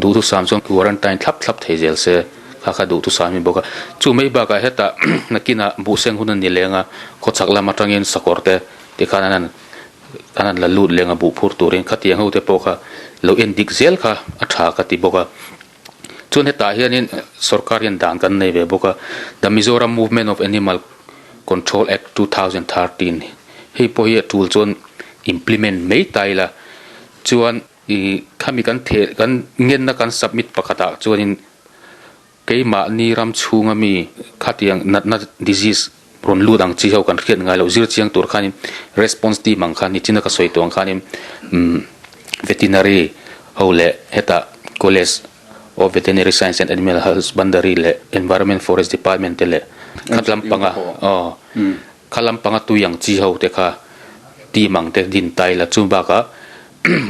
H: duhthusam chuan quarantine thlap thlap thei zel se kha kha duhthusam a ni bawk a. Chu mai bakah hetah nakinah buhseng hun a ni leng a, khawchhak lam atangin sakawr te tikhan an han an han la lut leng a buh phur turin khatiang ho te pawh kha lo en dik zel kha a tha ka ti bawk a. Chuan hetah hianin sorkar hian dan kan nei ve bawk a, The Mizoram Movement of Animal Control Act 2013 hei pawh hi a tul chuan implement mai ta ila chuan ih khami kan theh kan ngenna kan submit pakhatah chuanin keimahni ram chhunga mi khatiang natna disease rawn lut ang chi ho kan hriat ngai loh zir chiang tur khanin response team ang khan nichina ka sawi tawh ang khanin umm veterinary ho leh hetah college of veterinary science and animal husbandry leh environment forest department te leh khat lampanga aw kha lampanga tui ang chi ho te kha team ang te din ta ila chu bakah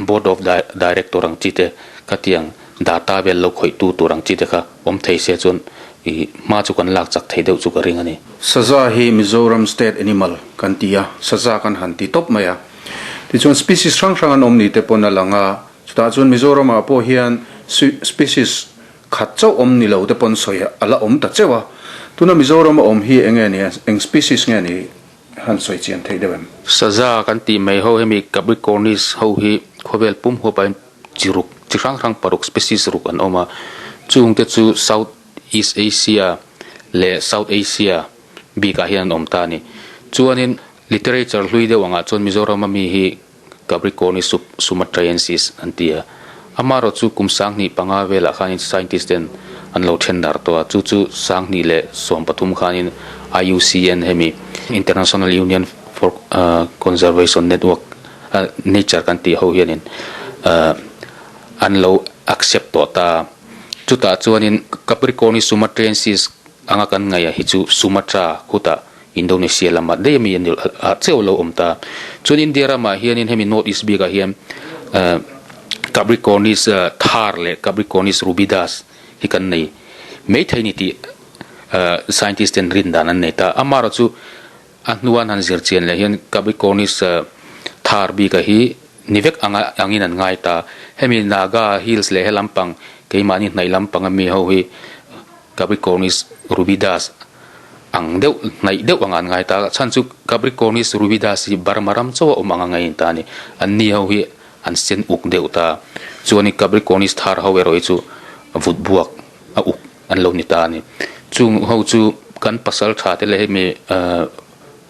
H: board of director ang chi te khatiang data vel lo khawih tu tur ang chi te kha awm thei se chuan ih hma chu kan lak chak thei deuh chu ka ring a ni.
A: Saza hi Mizoram state animal kan ti a, saza kan han ti tawp mai a. Tichuan species hrang hrang an awm ni te pawn a lang a, chutah chuan Mizoram ah pawh hian species khat chauh awm ni lo te pawn sawi a la awm ta cheuh a. Tuna Mizoram a awm hi eng nge ni a, eng species nge ni? Han sawi chian theih deuh em?
H: Saza kan tih mai ho hemi Capricornis ho hi khawvel pum huap ah hian chi ruk, chi hrang hrang paruk species ruk an awm a, chung te chu South East Asia leh South Asia bik ah hian an awm ta a ni. Chuanin literature hlui deuh ang ah chuan Mizoram a mi hi Capricornis sumatraensis an ti a. Amaherawh chu kum 2005 velah khanin scientist ten an lo then darh tawh a, chu chu 2013 khanin IUCN hemi International Union for Conservation Network Nature kan tih ho hianin an lo accept tawh ta a. Chutah chuanin Capricornis sumatraensis anga kan ngaih hi chu Sumatra khutah Indonesia lamah daih ami an ah cheu lo awm ta. Chuan India ramah hianin hemi North East bikah hian Capricornis thar leh Capricornis rubidus hi kan nei mai thei ni tih scientist ten rin dan an nei ta. Amaherawh chu a hnua an han zir chian leh hian Capricornis thar bikah hi ni vek anga angin an ngai ta. Hemi Naga Hills leh he lampang keimahni hnaih lampang ami ho hi Capricornis rubidus ang deuh hnaih deuh anga an ngai ta a, chhan chu Capricornis rubidus hi Burma ram chauh a awm anga ngaih a ni ta a ni. An ni ho hi an sen uk deuh ta. Chuanin Capricornis thar ho erawh hi chu vut buak a uk an lo ni ta a ni. Chung ho chu kan pasal tha te leh hemi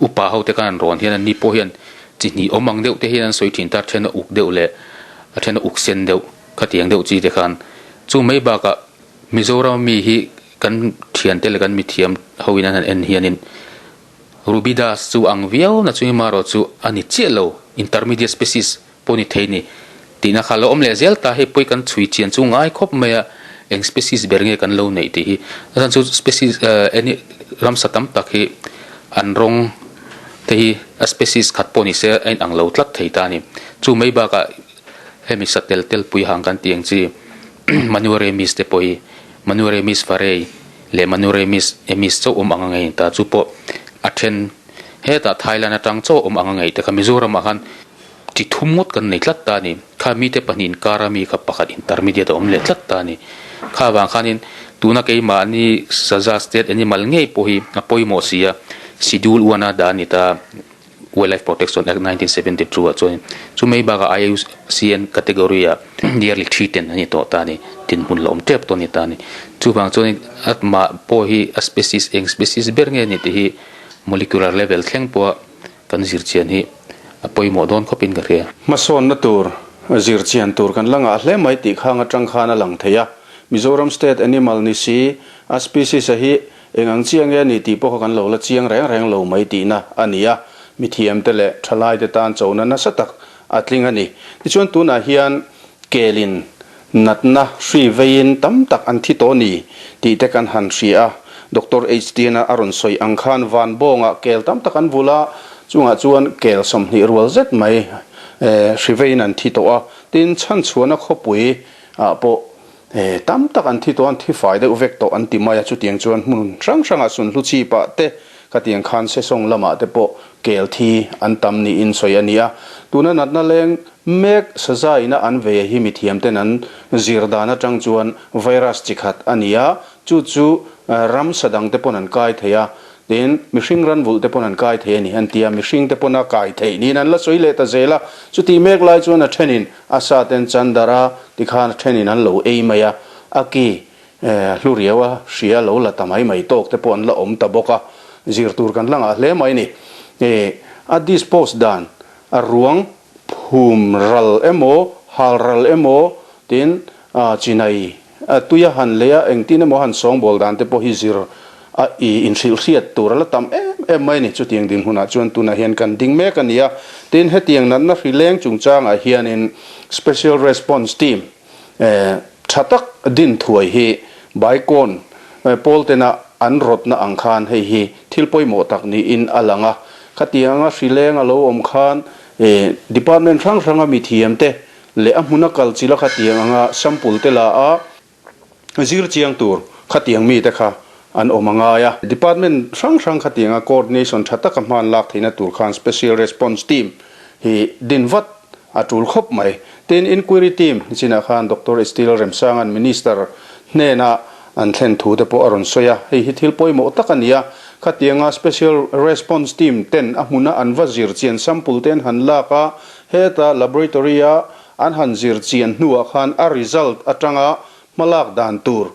H: upa ho te khan an rawn hian an ni pawh hian chi hnih awm ang deuh te hian an sawi thin ta, a then a uk deuh leh a then a uk sen deuh khatiang deuh chi te khan. Chu mai bakah Mizoram mi hi kan thiante leh kan mithiam ho in an han en hianin Rubidas chu ang viau na chu marawh chu a ni chiah lo, intermediate species pawh ni thei ni tihna kha lo awm leh zel ta, hei pawi kan chhui chian chu ngai khawp mai a, eng species ber nge kan lo neih tih hi a chhan chu species eng ramsa tam tak hi an rawng te hi a species khat pawh ni se a inang lo tlat thei ta a ni, chu mai bakah hemi satel tel pui hang kan tih ang chi. Manuremis te pawh hi Manuremis Farei leh Manuremis Emis chauh awm ang a ngei ta chu pawh a then hetah Thailand atang chauh awm ang a ngei te kha Mizoramah khan chi thum ngawt kan nei tlat ta a ni. Kha mite pahnih inkar a mi kha pakhat intermediate a awm leh tlat ta a ni. Kha vang khanin tuna keimahni Saza state animal ngei pawh hi a pawimawh si a, Schedule one a dah a ni ta. Wildlife Protection Act 1972 ah chuan chu mai bakah IUCN category ah nearly threatened a ni tawh ta a ni, dinhmun la awm tep tawh a ni ta a ni. Chuvang chuan a mah pawh hi a species eng species ber nge ni tih hi molecular level thleng pawha kan zir chian hi a pawimawh dawn khawpin ka hria.
A: Hmasawnna tur zir chian tur kan la ngah hle mai tih khang atang khan a lang thei a. Mizoram State Animal ni si a species a hi Eng ang chiang nge ni tih pawh kha kan lo la chiang reng reng lo mai tihna a ni a, mithiamte leh thalaite tan chona nasa tak a tling a ni. Tichuan tunah hian kelin natna hri veiin tam tak an thi tawh ni tih te kan han hria a, Doctor HTN-a a rawn sawi ang khan van bawngah kel tam tak an vul a, chungah chuan kel 20 rual zet mai. Hri veiin an thi tawh a, tin chhanchhuahna khawpui ah pawh tam tak an thi tawh a, an thi fai deuh vek tawh an ti mai a, chutiang chuan hmun hrang hrangah sunhlu chip ah te khatiang khan sesawng lamah te pawh kel thi an tam niin sawi a ni a. Tuna natna leng mek saza ina an vei a hi mithiam ten an zir dan atang chuan virus chi khat a ni a, chu chu ramsa dang te pawn an kai thei a, Tin, mihring ranvulh te pawn an kai thei a ni an ti a, mihring te pawn a kai theih niin an la sawi leh ta zel a. Chutih mek lai chuan a thenin a sa ten chandar a tikhan a thenin an lo ei mai a, a ki hlu riau a hria lo la ta mai mai tawk te pawh an la awm ta bawk a, zir tur kan la ngah hle mai a ni. A dispose dan a ruang phum ral emaw, hal ral emaw tin chinai tui a han lei a, engtin emaw han sawngbawl dan te pawh hi zir a i inhrilh hriat tur a la tam em em mai a ni. Chutiang dinhmunah chuan tunah hian kan ding mek a ni a, tin hetiang natna hri leng chungchangah hianin Special Response Team Tha tak din thuai hi Baikawn pawl tena an rawtna ang khan hei hi thil pawimawh tak niin a lang a. Khatiang anga hri leng a lo awm khan department hrang hranga mithiam te leh a hmuna kal chila khatiang anga sample te la a zir chiang tur khatiang mite kha an awm a ngai a. Department hrang hrang khatianga coordination tha taka hman lak theihna tur khan Special Response Team hi din vat a tul khawp mai. Tin, Inquiry Team nichinah khan Doctor Estil Remsanga'n Minister hnena an thlen thu te pawh a rawn sawi a, hei hi thil pawimawh tak a ni a, khatianga Special Response Team ten a hmuna an va zir chian sample te an han lak a, heta laboratory a an han zir chian hnuah khan a result atanga hmalak dan tur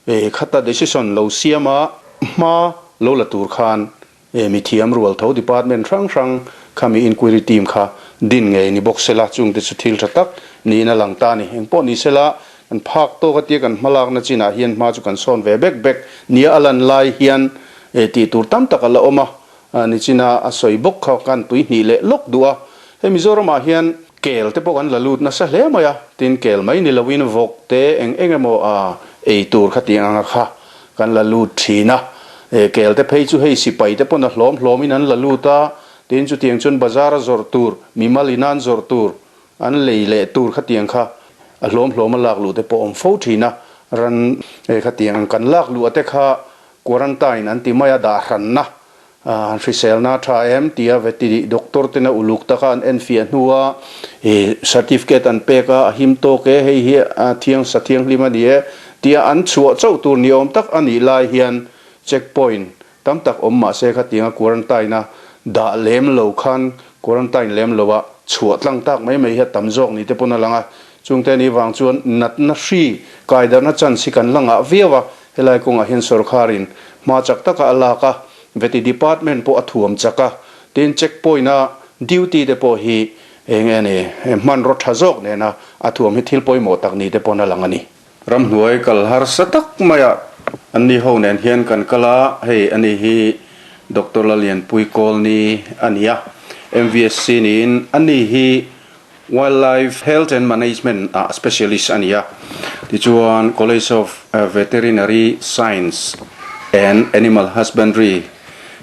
A: khata decision lo siam a, hma lo la tur khan mithiam rual tho department hrang hrang khami inquiry team kha din ngei ni bawk sela, chungte chu thil tha tak niin a lang ta a ni. Engpawh ni sela, kan phak tawk atia kan hmalakna chinah hian hma chu kan sawn ve bek bek nia a lan lai hian tih tur tam tak a la awm a, nichina a sawi bawk kha kan tui hnih leh lawk duh a. Hei Mizoramah hian kel te pawh kan la lut nasa hle mai a, tin kel mai ni loin vawk te eng eng emaw ei tur kha tih ang anga kha Kan la lut thin a, kel te phei chu hei sipai te pawn a hlawm hlawm in an la lut a, tin chutiang chuan bazar a zawrh tur, mimal in an zawrh tur, an lei leh tur khatiang kha a hlawm hlawm a lak luh te pawh awm fo thin a, ran khatiang ang kan lak luh a te kha quarantine an ti mai a, dah hranna An hriselna a tha em tia veti doctor tena uluk taka an enfiah hnua ih certificate an pek a, a him tawk e, hei hi a thiang sa thianghlim a ni e tia an chhuah chauh tur ni awm tak a nih lai hian check point tam tak awm mah se khatianga quarantine a dah lem lo khan quarantine lem lo a chhuah tlang tak mai mai hi a tam zawk ni te pawn a lang a, chungte ni vang chuan natna hri kaidarna chance hi kan la ngah viau a, Helai kawngah hian sorkharin hma chak taka a lak a, Veti Department pawh a thuam chak a, tin check point a duty te pawh hi eng nge ni hmanraw tha zawk nena a thuam hi thil pawimawh tak ni te pawn a lang a ni. Ramhnuai kal harsa tak maiah anni ho nen hian kan kal a, hei ani hi Doctor Lalianpui Kawlni a ni a, MVSC niin ani hi Wildlife Health and Management ah specialist a ni a, tichuan College of Veterinary Science and Animal Husbandry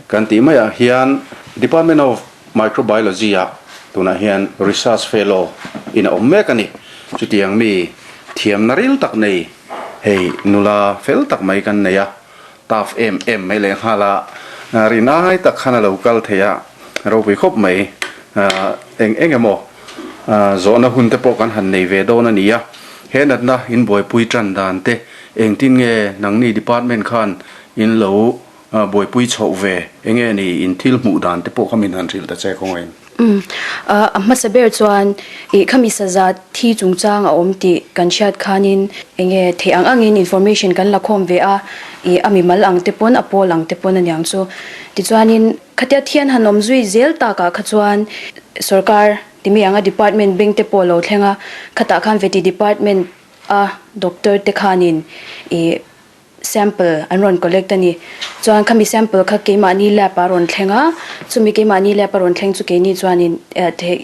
A: kan tih maiah hian Department of Microbiology ah tunah hian Research Fellow in a awm mek a ni. Chutiang mi thiamna ril tak nei hei nula fel tak mai kan nei a. Tough em em mai leh nghal a, rinai tak khan a lo kal thei a, ropui khawp mai. Eng eng emaw zawhna hun te pawh kan han nei ve dawn a ni a, he natna in buaipui tan dan te engtin nge nangni department khan in lo buaipui chhoh ve, enge ni in thil hmuh dan te pawh kha min han hrilh ta che khawngaih.
I: Umm a hmasa ber chuan ih khami saza thi chungchang a awm tih kan hriat khanin enge theih ang angin information kan la khawm ve a, ih a mimal ang te pawn a pawl ang te pawn aniang chu. Tichuanin khatia thian han awm zui zel takah kha chuan sorkar timi anga department bank te pawh a lo thleng a, khatah khan veti department a doctor te khanin ih Sample an rawn collect a ni. Chuan khami sample kha keimahni lab ah a rawn thleng a, chumi keimahni lab a rawn thleng chu keini chuanin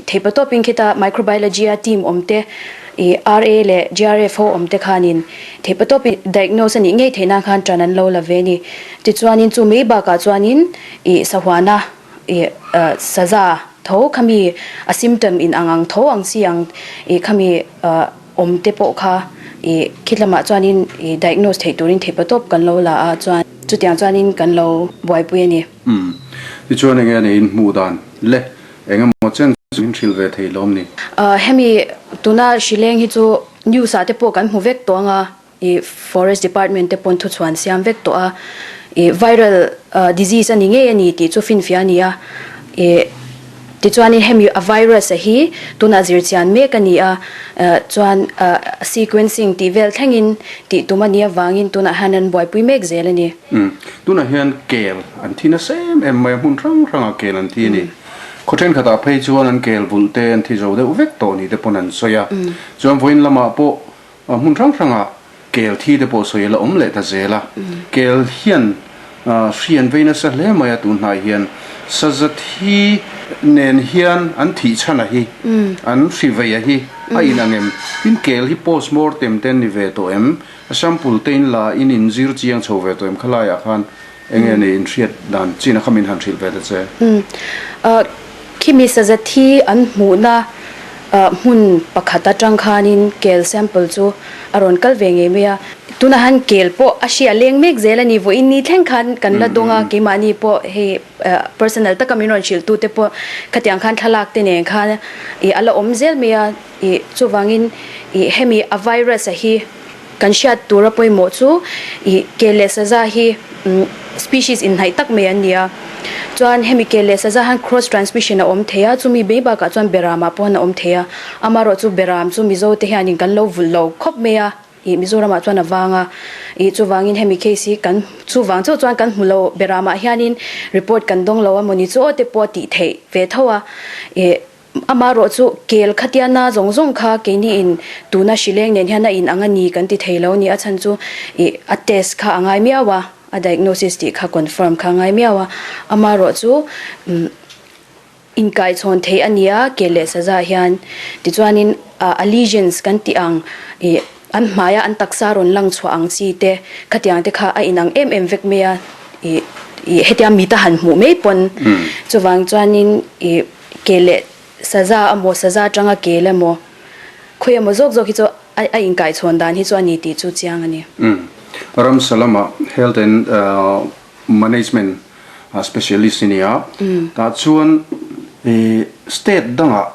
I: theihpa tawpin khita microbiology a team awm te ih RA leh GRF ho awm te khanin theihpa tawpin diagnose a nih ngei theih nan khan ṭan an lo la ve a ni. Tichuanin chu mai bakah chuanin ih sahuana ih saza. tho khami a symptom in ang ang tho ang chi ang ih khami ah awm te pawh kha ih khi lamah chuanin ih diagnose theih turin theihpatawp kan lo la a chuan chutiang chuanin kan lo buaipui a ni.
A: Umm. Tichuan enge a neiin hmuh dan le eng emaw chen chu min hrilh ve thei lawm ni?
I: Ah hemi tuna hrileng hi chu news ah te pawh kan hmu vek tawh ang a, ih forest department te pawn thuchhuan siam vek tawh a, ih viral disease a ni ngei a ni tih chu finfiah a ni a, ih tichuanin hemi a virus a hi tunah zirchian mek a ni a, chuan sequencing tih vel thlengin tih tum a nih avangin tunah hian an buaipui mek zel a ni.
A: Umm tunah hian kel an thi nasa em em mai a, hmun hrang hrangah kel an thi a ni. Khaw thenkhatah phei chuan an kel vulh te an thi zo deuh vek tawh ni te pawn an sawi a, chuan vawiin lamah pawh Hmun hrang hrangah kel thi te pawh sawi a la awm leh ta zel a. Kel hian hri an vei nasa hle mai a, tun hnai hian saza thi nen hian an thih chhan a hi, an hri vei a hi a in ang em? Tin, kel hi post mortem te an ni ve tawh em? A sample te in la in inzir chiang chho ve tawh em? Khalaiah khan Enge ni in hriat dan chin a kha min han hrilh ve ta che.
I: Umm. Khimi saza thi an hmuhna hmun pakhat atang khanin kel sample chu a rawn kal ve ngei mai a. Tunah hian kel pawh a hria leng mek zel a ni. Vawiin ni thleng khan kan la dawng a, keimahni pawh hei personal taka min rawn hrilh tute pawh khatiang khan thlalak te nen khan ih a la awm zel mai a. Ih chuvangin ih hemi a virus a hi. Kan hriat tura pawimawh chu ih ke leh saza hi species inhnaih tak mai an ni a. Chuan hemi ke leh saza hian cross transmission a awm thei a, chumi mai bakah chuan beramah pawh hian a awm thei a. Amaherawh chu beram chu Mizo te hianin kan lo vulh lo khawp mai a, ih Mizoramah chuan a vang a. Ih chuvangin hemi case hi kan chuvang chauh chuan kan hmu lo beramah hianin report kan dawng lo a mawni chu aw te pawh a tih theih ve tho a. Ih Amaherawh chu kel khatia na zawng zawng kha keiniin tuna hrileng nen hian a in ang a ni kan ti thei lo ni. A chhan chu ih a test kha a ngai miau a, a diagnosis tih kha confirm kha a ngai miau a. Amaherawh chu umm inkaichhawn theih a ni a kel leh saza hian. Tichuanin a lesions kan tih ang ih an hmaia an taksa rawn lang chhuah ang chi te khatiang te kha a inang em em vek mai a ih ih hetia mita han hmuh mai pawn chuvang chuanin ih Ke leh saza amaw saza atanga kel emaw khawi emaw zawk zawk hi chu a inkaichhawn dan hi chu a ni tih chu chiang a ni.
A: Umm. Ramsa lama Health and Management Specialist i ni a, tah chuan state dangah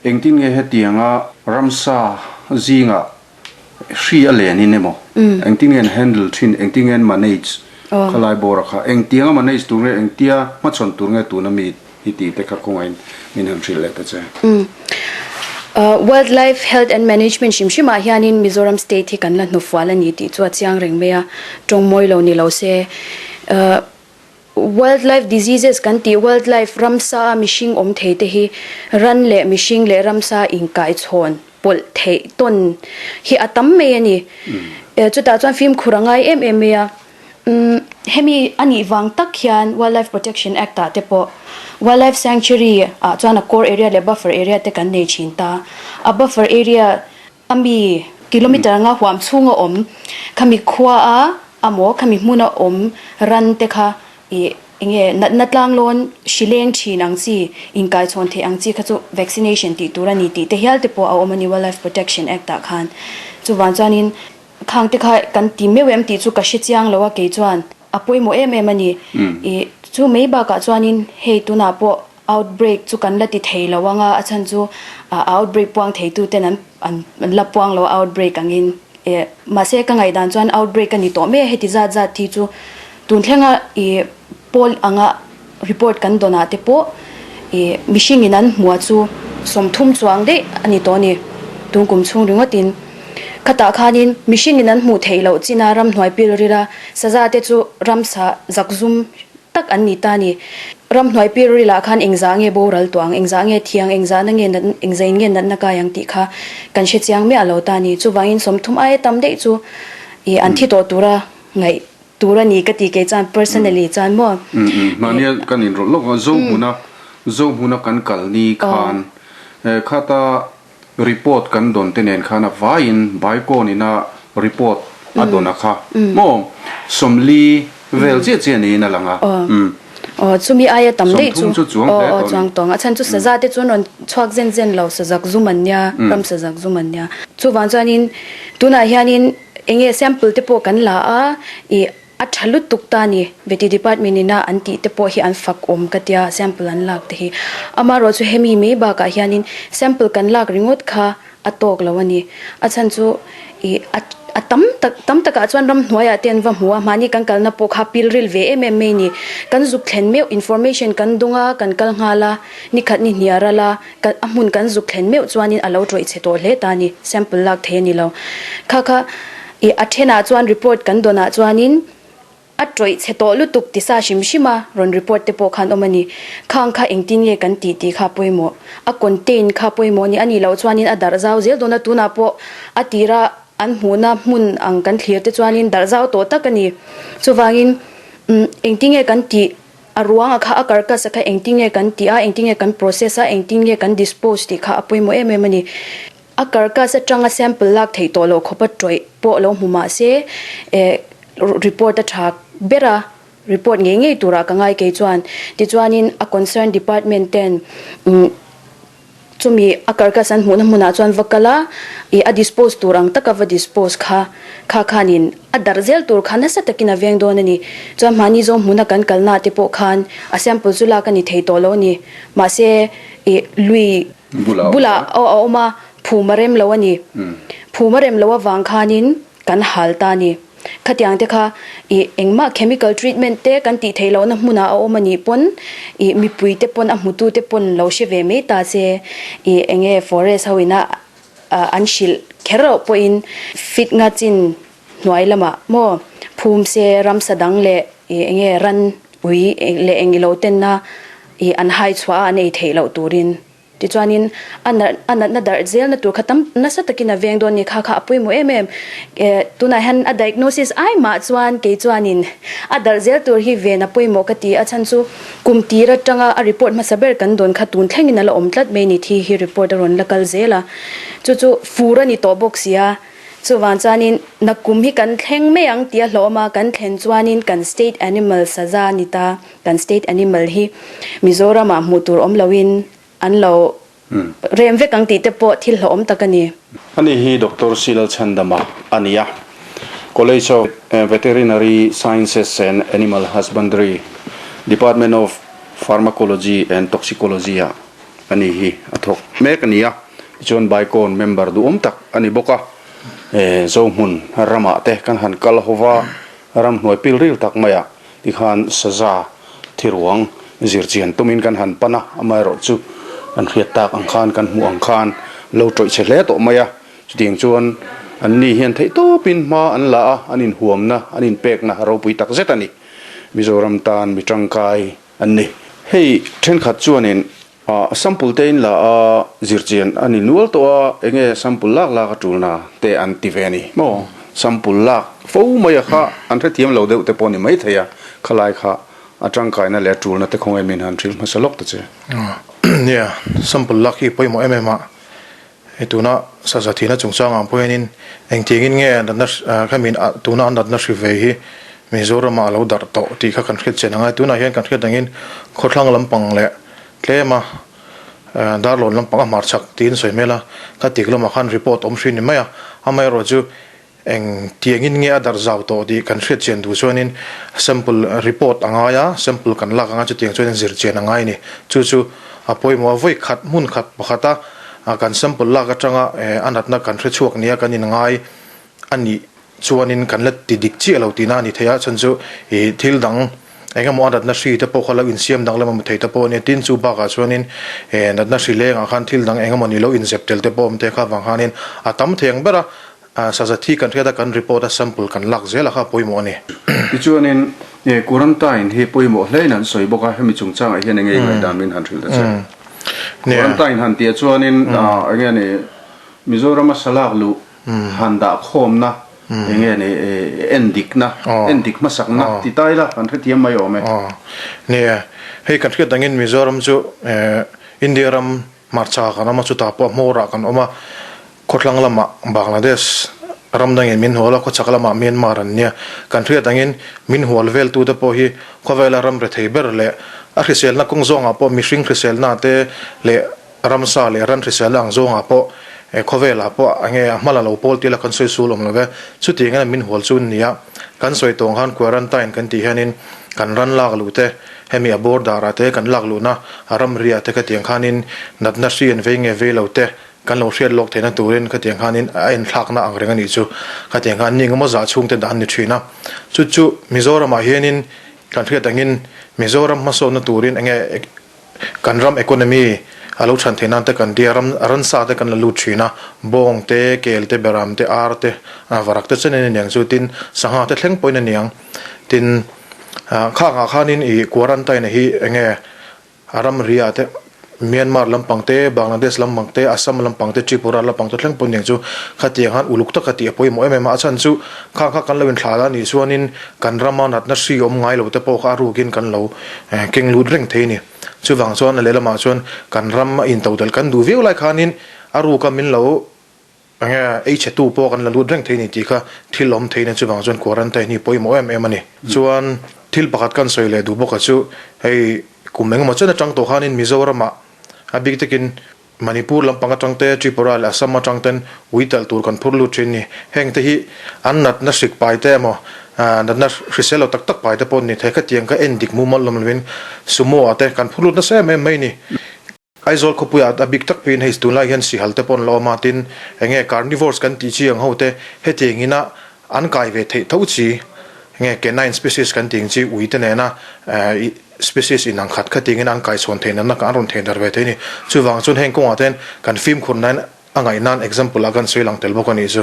A: engtin nge hetianga ramsa zingah Hri a len in emaw? Engtin nge an handle thin? Engtin nge an manage? Khalai bawra kha engtianga manage tur nge, engtia hmachhawn tur nge tuna mi hi tih te kha kawngaiin min han hrilh leh ta che.
I: Wildlife Health and Management hrim hrimah hianin Mizoram State hi kan la hnufual a ni tih chu a chiang reng mai a, tawng mawi lo ni lo se. Wildlife diseases kan tih wildlife ramsa a mihring awm thei te hi ran leh mihring leh ramsa inkaichhawn pawlh theih tawn hi a tam mai a ni. Chutah chuan fimkhur a ngai em em mai a. Hemi a nih vang tak hian Wildlife Protection Act ah te pawh Wildlife Sanctuary ah chuan a core area leh buffer area te kan nei thin ta. A buffer area A mi kilometre anga huam chhunga awm khami khua a amaw khami hmuna awm ran te kha ih enge natna tlanglawn hri leng thin ang chi inkaichhawn theih ang chi kha chu vaccination tih tur a ni tih te hial te pawh a awm a ni Wildlife Protection Act ah khan. Chuvang chuanin khang te kha kan ti meuh em tih chu ka hre chiang lo a kei chuan a pawimawh em em a ni. Ih chu mai bakah chuanin hei tunah pawh Outbreak chu kan la ti thei lo ang a, a chhan chu outbreak puang thei tu ten an an la puang lo a outbreak angin eh mahse ka ngaihdan chuan outbreak a ni tawh mai a heti zat zat thi chu tun thlenga ih pawl anga report kan dawn ah te pawh ih mihring in an hmuh chu 30 chuang daih a ni tawh a ni tun kum chhung ringawt in khatah khanin mihring in an hmuh theih loh chin a ramhnuai pil ril a saza te chu ramsa zakzum tak an ni ta ni. Ramhnuai Pirrilah khan engzah nge boral tawh ang, engzah nge thiang, engzahna nge nat, engzain nge natna kai ang tih kha kan hre chiang miah lo ta ni. Chuvangin 30 aia tam daih chu ih an thi tawh tura ngaih tur a ni ka ti kei chuan personally chuan maw.
A: Umm umm mahnia kan inrawlh lawk a, Zohmuna Zohmuna kan kal ni khan khata Report kan dawn te nen khan a vaiin Baikawn ina report a dawn a kha maw 40 vel chiah chiah niin a lang a. Umm.
I: Aw chumi aia tam daih chu aw aw chuang tawng a chhan chu saza te chu an rawn chhuak zen zen lo sazak zum an nia ram sazak zum an nia. Chuvang chuanin tunah hianin eng nge sample te pawh kan la a ih a tha lutuk ta a ni veti department ina an tih te pawh hi an fak awm ka tia sample an lak te hi. Amaherawhchu hemi mai bakah hianin sample kan lak ringawt kha a tawk lo a ni. A chhan chu ih a a tam tak tam takah chuan ramhnuaiah te an va hmu a, mahni kan kalna pawh kha pilril ve em em mai a ni. Kan zuk thlen meuh information kan dung a, kan kal nghal a, nikhat ni hniar a la, kan a hmun kan zuk thlen meuh chuanin a lo tawih chhe tawh hle ta a ni, sample lak thei a ni lo. Kha kha ih a thenah chuan report kan dawnah chuanin A tawih chhe tawh lutuk ti sa hrim hrim a, rawn report te pawh khan awm a ni. Khang kha engtin nge kan tih tih kha pawimawh. A contain kha pawimawh a ni. A nih loh chuanin a darh zau zel dawn a, tunah pawh a tira an hmuhna hmun ang kan thlir te chuanin darh zau tawh tak a ni. Chuvangin umm engtin nge kan tih, a ruang a kha a carcass a kha engtin nge kan tih a, engtin nge kan process a, engtin nge kan dispose tih kha a pawimawh em em a ni. A carcass atanga sample lak theih tawh loh khawpa tawih pawh lo hmu mah se eh report a tha ber a, report ngei ngei turah ka ngai kei chuan. Tichuanin a concern department ten umm chumi a carcass an hmuhna hmunah chuan va kal a, ih a dispose tur ang taka va dispose kha kha khanin a darh zel tur kha nasa takin a veng dawn a ni. Chuan mahni zawng hmuna kan kalnaah te pawh khan a sample chu lak a ni thei tawh lo a ni. Mahse ih lui Bulah a awm a, phum a rem lo a ni. Phum a rem loh avang khanin kan hal ta a ni. Khatiang te kha ih engmah chemical treatment te kan tih theih lohna hmunah a awm a nih pawn ih mipui te pawn a hmutu te pawn lo hre ve mai ta se ih eng nge forest ho ina an hrilh kher loh pawhin fit nga chin hnuai lamah maw phum se ramsa dang leh ih eng nge ran ui leh eng ilo tenna ih an hai chhuah a an ei theih loh turin tichuanin a narh a natna darh zelna tur kha tam nasa takin a veng dawn ni kha kha a pawimawh em em eh tunah hian a diagnosis ai mah chuan kei chuanin a darh zel tur hi ven a pawimawh ka ti a chhan chu kum tir atanga a report hmasa ber kan dawn kha tun thlengin a la awm tlat mai ni thi hi report a rawn la kal zel a chu chu fur a ni tawh bawk si a. Chuvang chuanin nakum hi kan thleng mai ang tih a hlawm a, kan thlen chuanin kan state animal saza a ni ta, kan state animal hi Mizoramah hmuh tur awm loin an lo rem vek ang tih te pawh thil hlawhawm tak a ni.
A: Ani hi Doctor Silalchhandama a ni a, College of Veterinary Sciences and Animal Husbandry, Department of Pharmacology and Toxicology-ah A ni hi a thawk mek a ni a, tichuan Baikawn member duhawm tak a ni bawk a, Zohmun ramah te kan han kal ho va, ramhnuai pil ril tak maiah tikhan saza thiruang zirchian tumin kan han pan a, amaherawh chu kan hriat tak ang khan kan hmuh ang khan lo tawih chhe hle tawh mai a, chutiang chuan an ni hian theihtawpin hma an la a, an inhuamna an inpekna ropui tak zet a ni. Mizoram tan mi tangkai An ni. Hei thenkhat chuanin sample te in la a zirchian a ni nual tawh a, enge sample lak lak a tulna te an ti ve a ni maw? Sample lak fo mai a kha an hrethiam lo deuh te pawh a ni maithei a, khalai kha a tangkaina leh a tulna te khawnge min han hrilh hmasa lawk ta che.
B: Nia, sample lak hi pawimawh em em a, Hei tuna saza thihna chungchangah pawh hianin engtiangin nge natna khamiin tuna an natna hri ve hi Mizoramah a lo darh tawh tih kha kan hriat chian angai. Tunah hian kan hriat angin khawthlang lampang leh tlema Darlawn lampang a hmarchhak tiin sawi hmel a, khatik lamah khan report awm hrin ni mai a, amaherawhchu chu Eng tiangin nge a darh zau tawh tih kan hriat chian duh chuanin sample report a ngai a, sample kan lak anga chutiang chuanin zir chian a ngai a ni. Chu chu a pawimawh a, vawi khat hmun khat pakhata kan sample lak atanga a natna kan hre chhuak nia kan inngai a nih chuanin kan la ti dik chiah lo tihna a ni thei a, chhan chu ih thil dang eng emaw a natna hri te pawh kha lo insiam dang lam a hmu thei te pawh a nia. Tin, chu bakah chuanin natna hri lengah khan thil dang eng emaw ni lo inzep tel te pawh a awm thei a, kha vang khanin a tam thei ang ber a. Saza thi kan hriat a, kan report a, sample kan lak zel a kha pawimawh a ni.
A: Tichuanin quarantine hi pawimawh hlein an sawi bawk a, hemi chungchangah hian enge i ngaihdan min han hrilh ta che? Quarantine han tih ah chuanin enge ni Mizorama salak luh han dah khawmna enge ni endikna, endik hmasakna ti ta ila kan hrethiam mai awm e.
B: Nia, hei kan hriat angin Mizoram chu India ram hmarcha kan awm a, chutah pawh hmawrah kan awm a, Khawthlang lamah Bangladesh Ram dangin min hual a, khawchhak lamah Myanmar an nia. Kan hriat angin min hual veltute pawh hi khawvela ram rethei ber leh a hriselna kawng zawngah pawh mihring hriselna te leh ramsa leh ran hriselna ang zawngah pawh khawvelah pawh enge a hmala lo pawl tila kan sawi sul awm lo ve. Chutiang hian min hual chu an ni a, kan sawi tawng khan quarantine kan tih hianin kan ran lak luh te, hemi a border ah te kan lak luhna a ramri ah te khatiang khanin natna hri an vei nge vei lo te Kan lo hriat lawk theihna turin khatiang khanin a enthlakna ang reng a nih chu. Khatiang khan ni engemaw zah chhungte dah an ni thin a. Chu chu Mizoramah hianin kan hriat angin Mizoram hmasawnna turin enge kan ram economy a lo than theih nan te kan tia ram ransa te kan la lut thin a. Bawng te, kel te, beram te, ar te, varak te chenin a niang chu tin sangha te thleng pawhin a niang. Tin, khangah khanin ih quarantine hi enge A ramri ah te Myanmar lampang te, Bangladesh lampang te, Assam lampang te, Tripura lampang te thleng pawh aniang chu khatiang khan uluk taka tih a pawimawh em em a, a chhan chu khang kha kan lo inthlah la nih chuanin kan rama natna hri awm ngai lo te pawh kha a rukin kan lo keng lut reng thei a ni. Chuvang chuan a lehlamah chuan kan ram a intodelh kan duh viau lai khanin a ruka min lo Enge ei chhe tu pawh kan la lut reng thei ni tih kha thil awm thei nen chuvang chuan quarantine hi pawimawh em em a ni. Chuan thil pakhat kan sawi leh duh bawk a chu hei kum engemaw chen atang tawh khanin Mizoramah a bik takin Manipur lampang atang te Tripura leh Assam atang ten ui talh tur kan phur lut thin ni. Heng te hi an natna hrik pai te emaw natna hrisel lo tak tak pai te pawh an ni thei. Khatiang kha en dik mumal lawm lovin Sumo ah te kan phur lut nasa em em mai ni. Aizawl khawpuiah a bik tak peiin hei tunlai hian sihal te pawh an la awm a, tin enge carnivores kan tih chi ang ho te hetiang ina an kai ve theih tho chi enge canine species kan tih ang chi ui te nena species inang khat khatiang ina an kai chhawn theih natna kha an rawn thei darh ve thei a ni. Chuvang chuan heng kawngah te hian kan fimkhur nain A ngaih nan example ah kan sawi lang tel bawk a nih chu.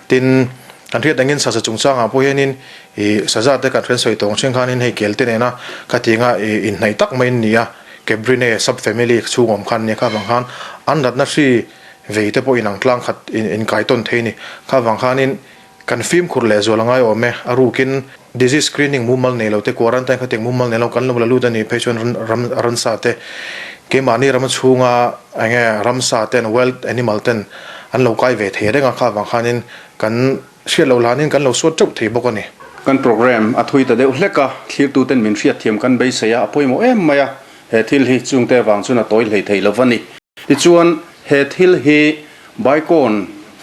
B: Tin, kan hriat angin saza chungchangah pawh hianin ih saza te kan hriat sawi tawng thin khanin hei kel te nena khatianga ih inhnaih tak mai an ni a, Cabrinae sub family chhung awm khan a nia kha vang khan an natna hri vei te pawh inang tlang khat inkai tawn thei a ni. Kha vang khanin Kan fimkhur leh zual a ngai awm e, a rukin disease screening mumal nei lo te, quarantine khatiang mumal nei lo kan lo la lut a nih phei chuan ram ransa te keimahni ram chhunga eng nge ramsa ten wild animal ten an lo kai ve thei reng a, kha vang khanin kan hriat loh hlanin kan lo suat teuh thei bawk a ni.
A: Kan program a thui ta deuh hlek a, thlirtuten min hriatthiam kan beisei a, a pawimawh em mai a, he thil hi chungte vang chuan a tawi hlei thei lo va ni. Tichuan, he thil hi Baikawn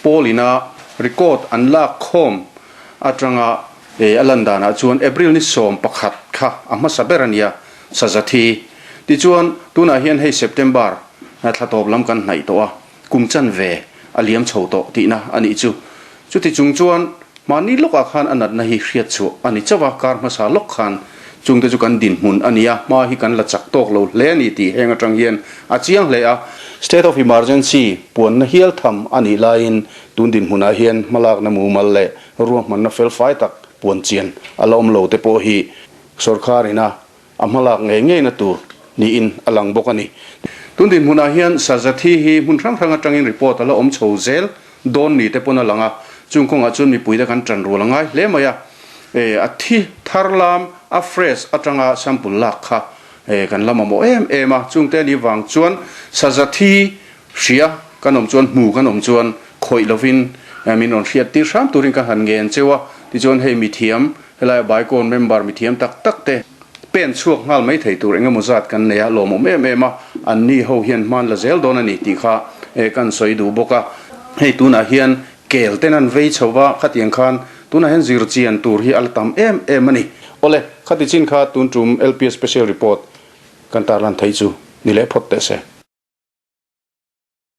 A: pawl ina record an lak khawm atanga a lan danah chuan April ni 11 kha a hmasa ber a nia, saza thi. Tichuan, tunah hian hei September thla tawp lam kan hnaih tawh a, kum chanve a liam chho tawh tihna a nih chu. Chuti chung chuan mahni lawkah khan a natna hi hriat chhuah a ni chauh a, kar hmasa lawk khan chungte chu kan dinhmun a ni a, hma hi kan la chak tawk lo hle a ni tih heng atang hian a chiang hle a. State of Emergency puanna hial tham a nih laiin tun dinhmunah hian hmalakna mumal leh ruahmanna felfai tak puan chian a la awm lo te pawh hi sorkar ina A hmalak ngei ngeina tur niin a lang bawk a ni. Tun dinhmunah hian saza thi hi hmun hrang hrang atangin report a la awm chho zel dawn ni te pawn a lang a, chung kawngah chuan mipuite kan tan rual a ngai hle mai a. A thi thar lam a fresh atanga sample lak kha kan la mamawh em em a, chungte a nih vang chuan saza thi hria kan awm chuan hmu kan awm chuan khawih lovin min rawn hriat tir hram turin ka han ngen cheu a, tichuan hei mithiam Helaia Baikawn member mithiam tak tak te pen chhuak nghal mai thei tur engemaw zat kan nei a, lawmawm em em a, an ni ho hian hman la zel dawn a ni tih kha kan sawi duh bawk a. Hei tunah hian kel ten an vei chho va, khatiang khan tunah hian zir chian tur hi a la tam em em a ni. Awle, khati chin kha tun tum LPS Special Report kan tarlan theih chu ni leh phawt teh se.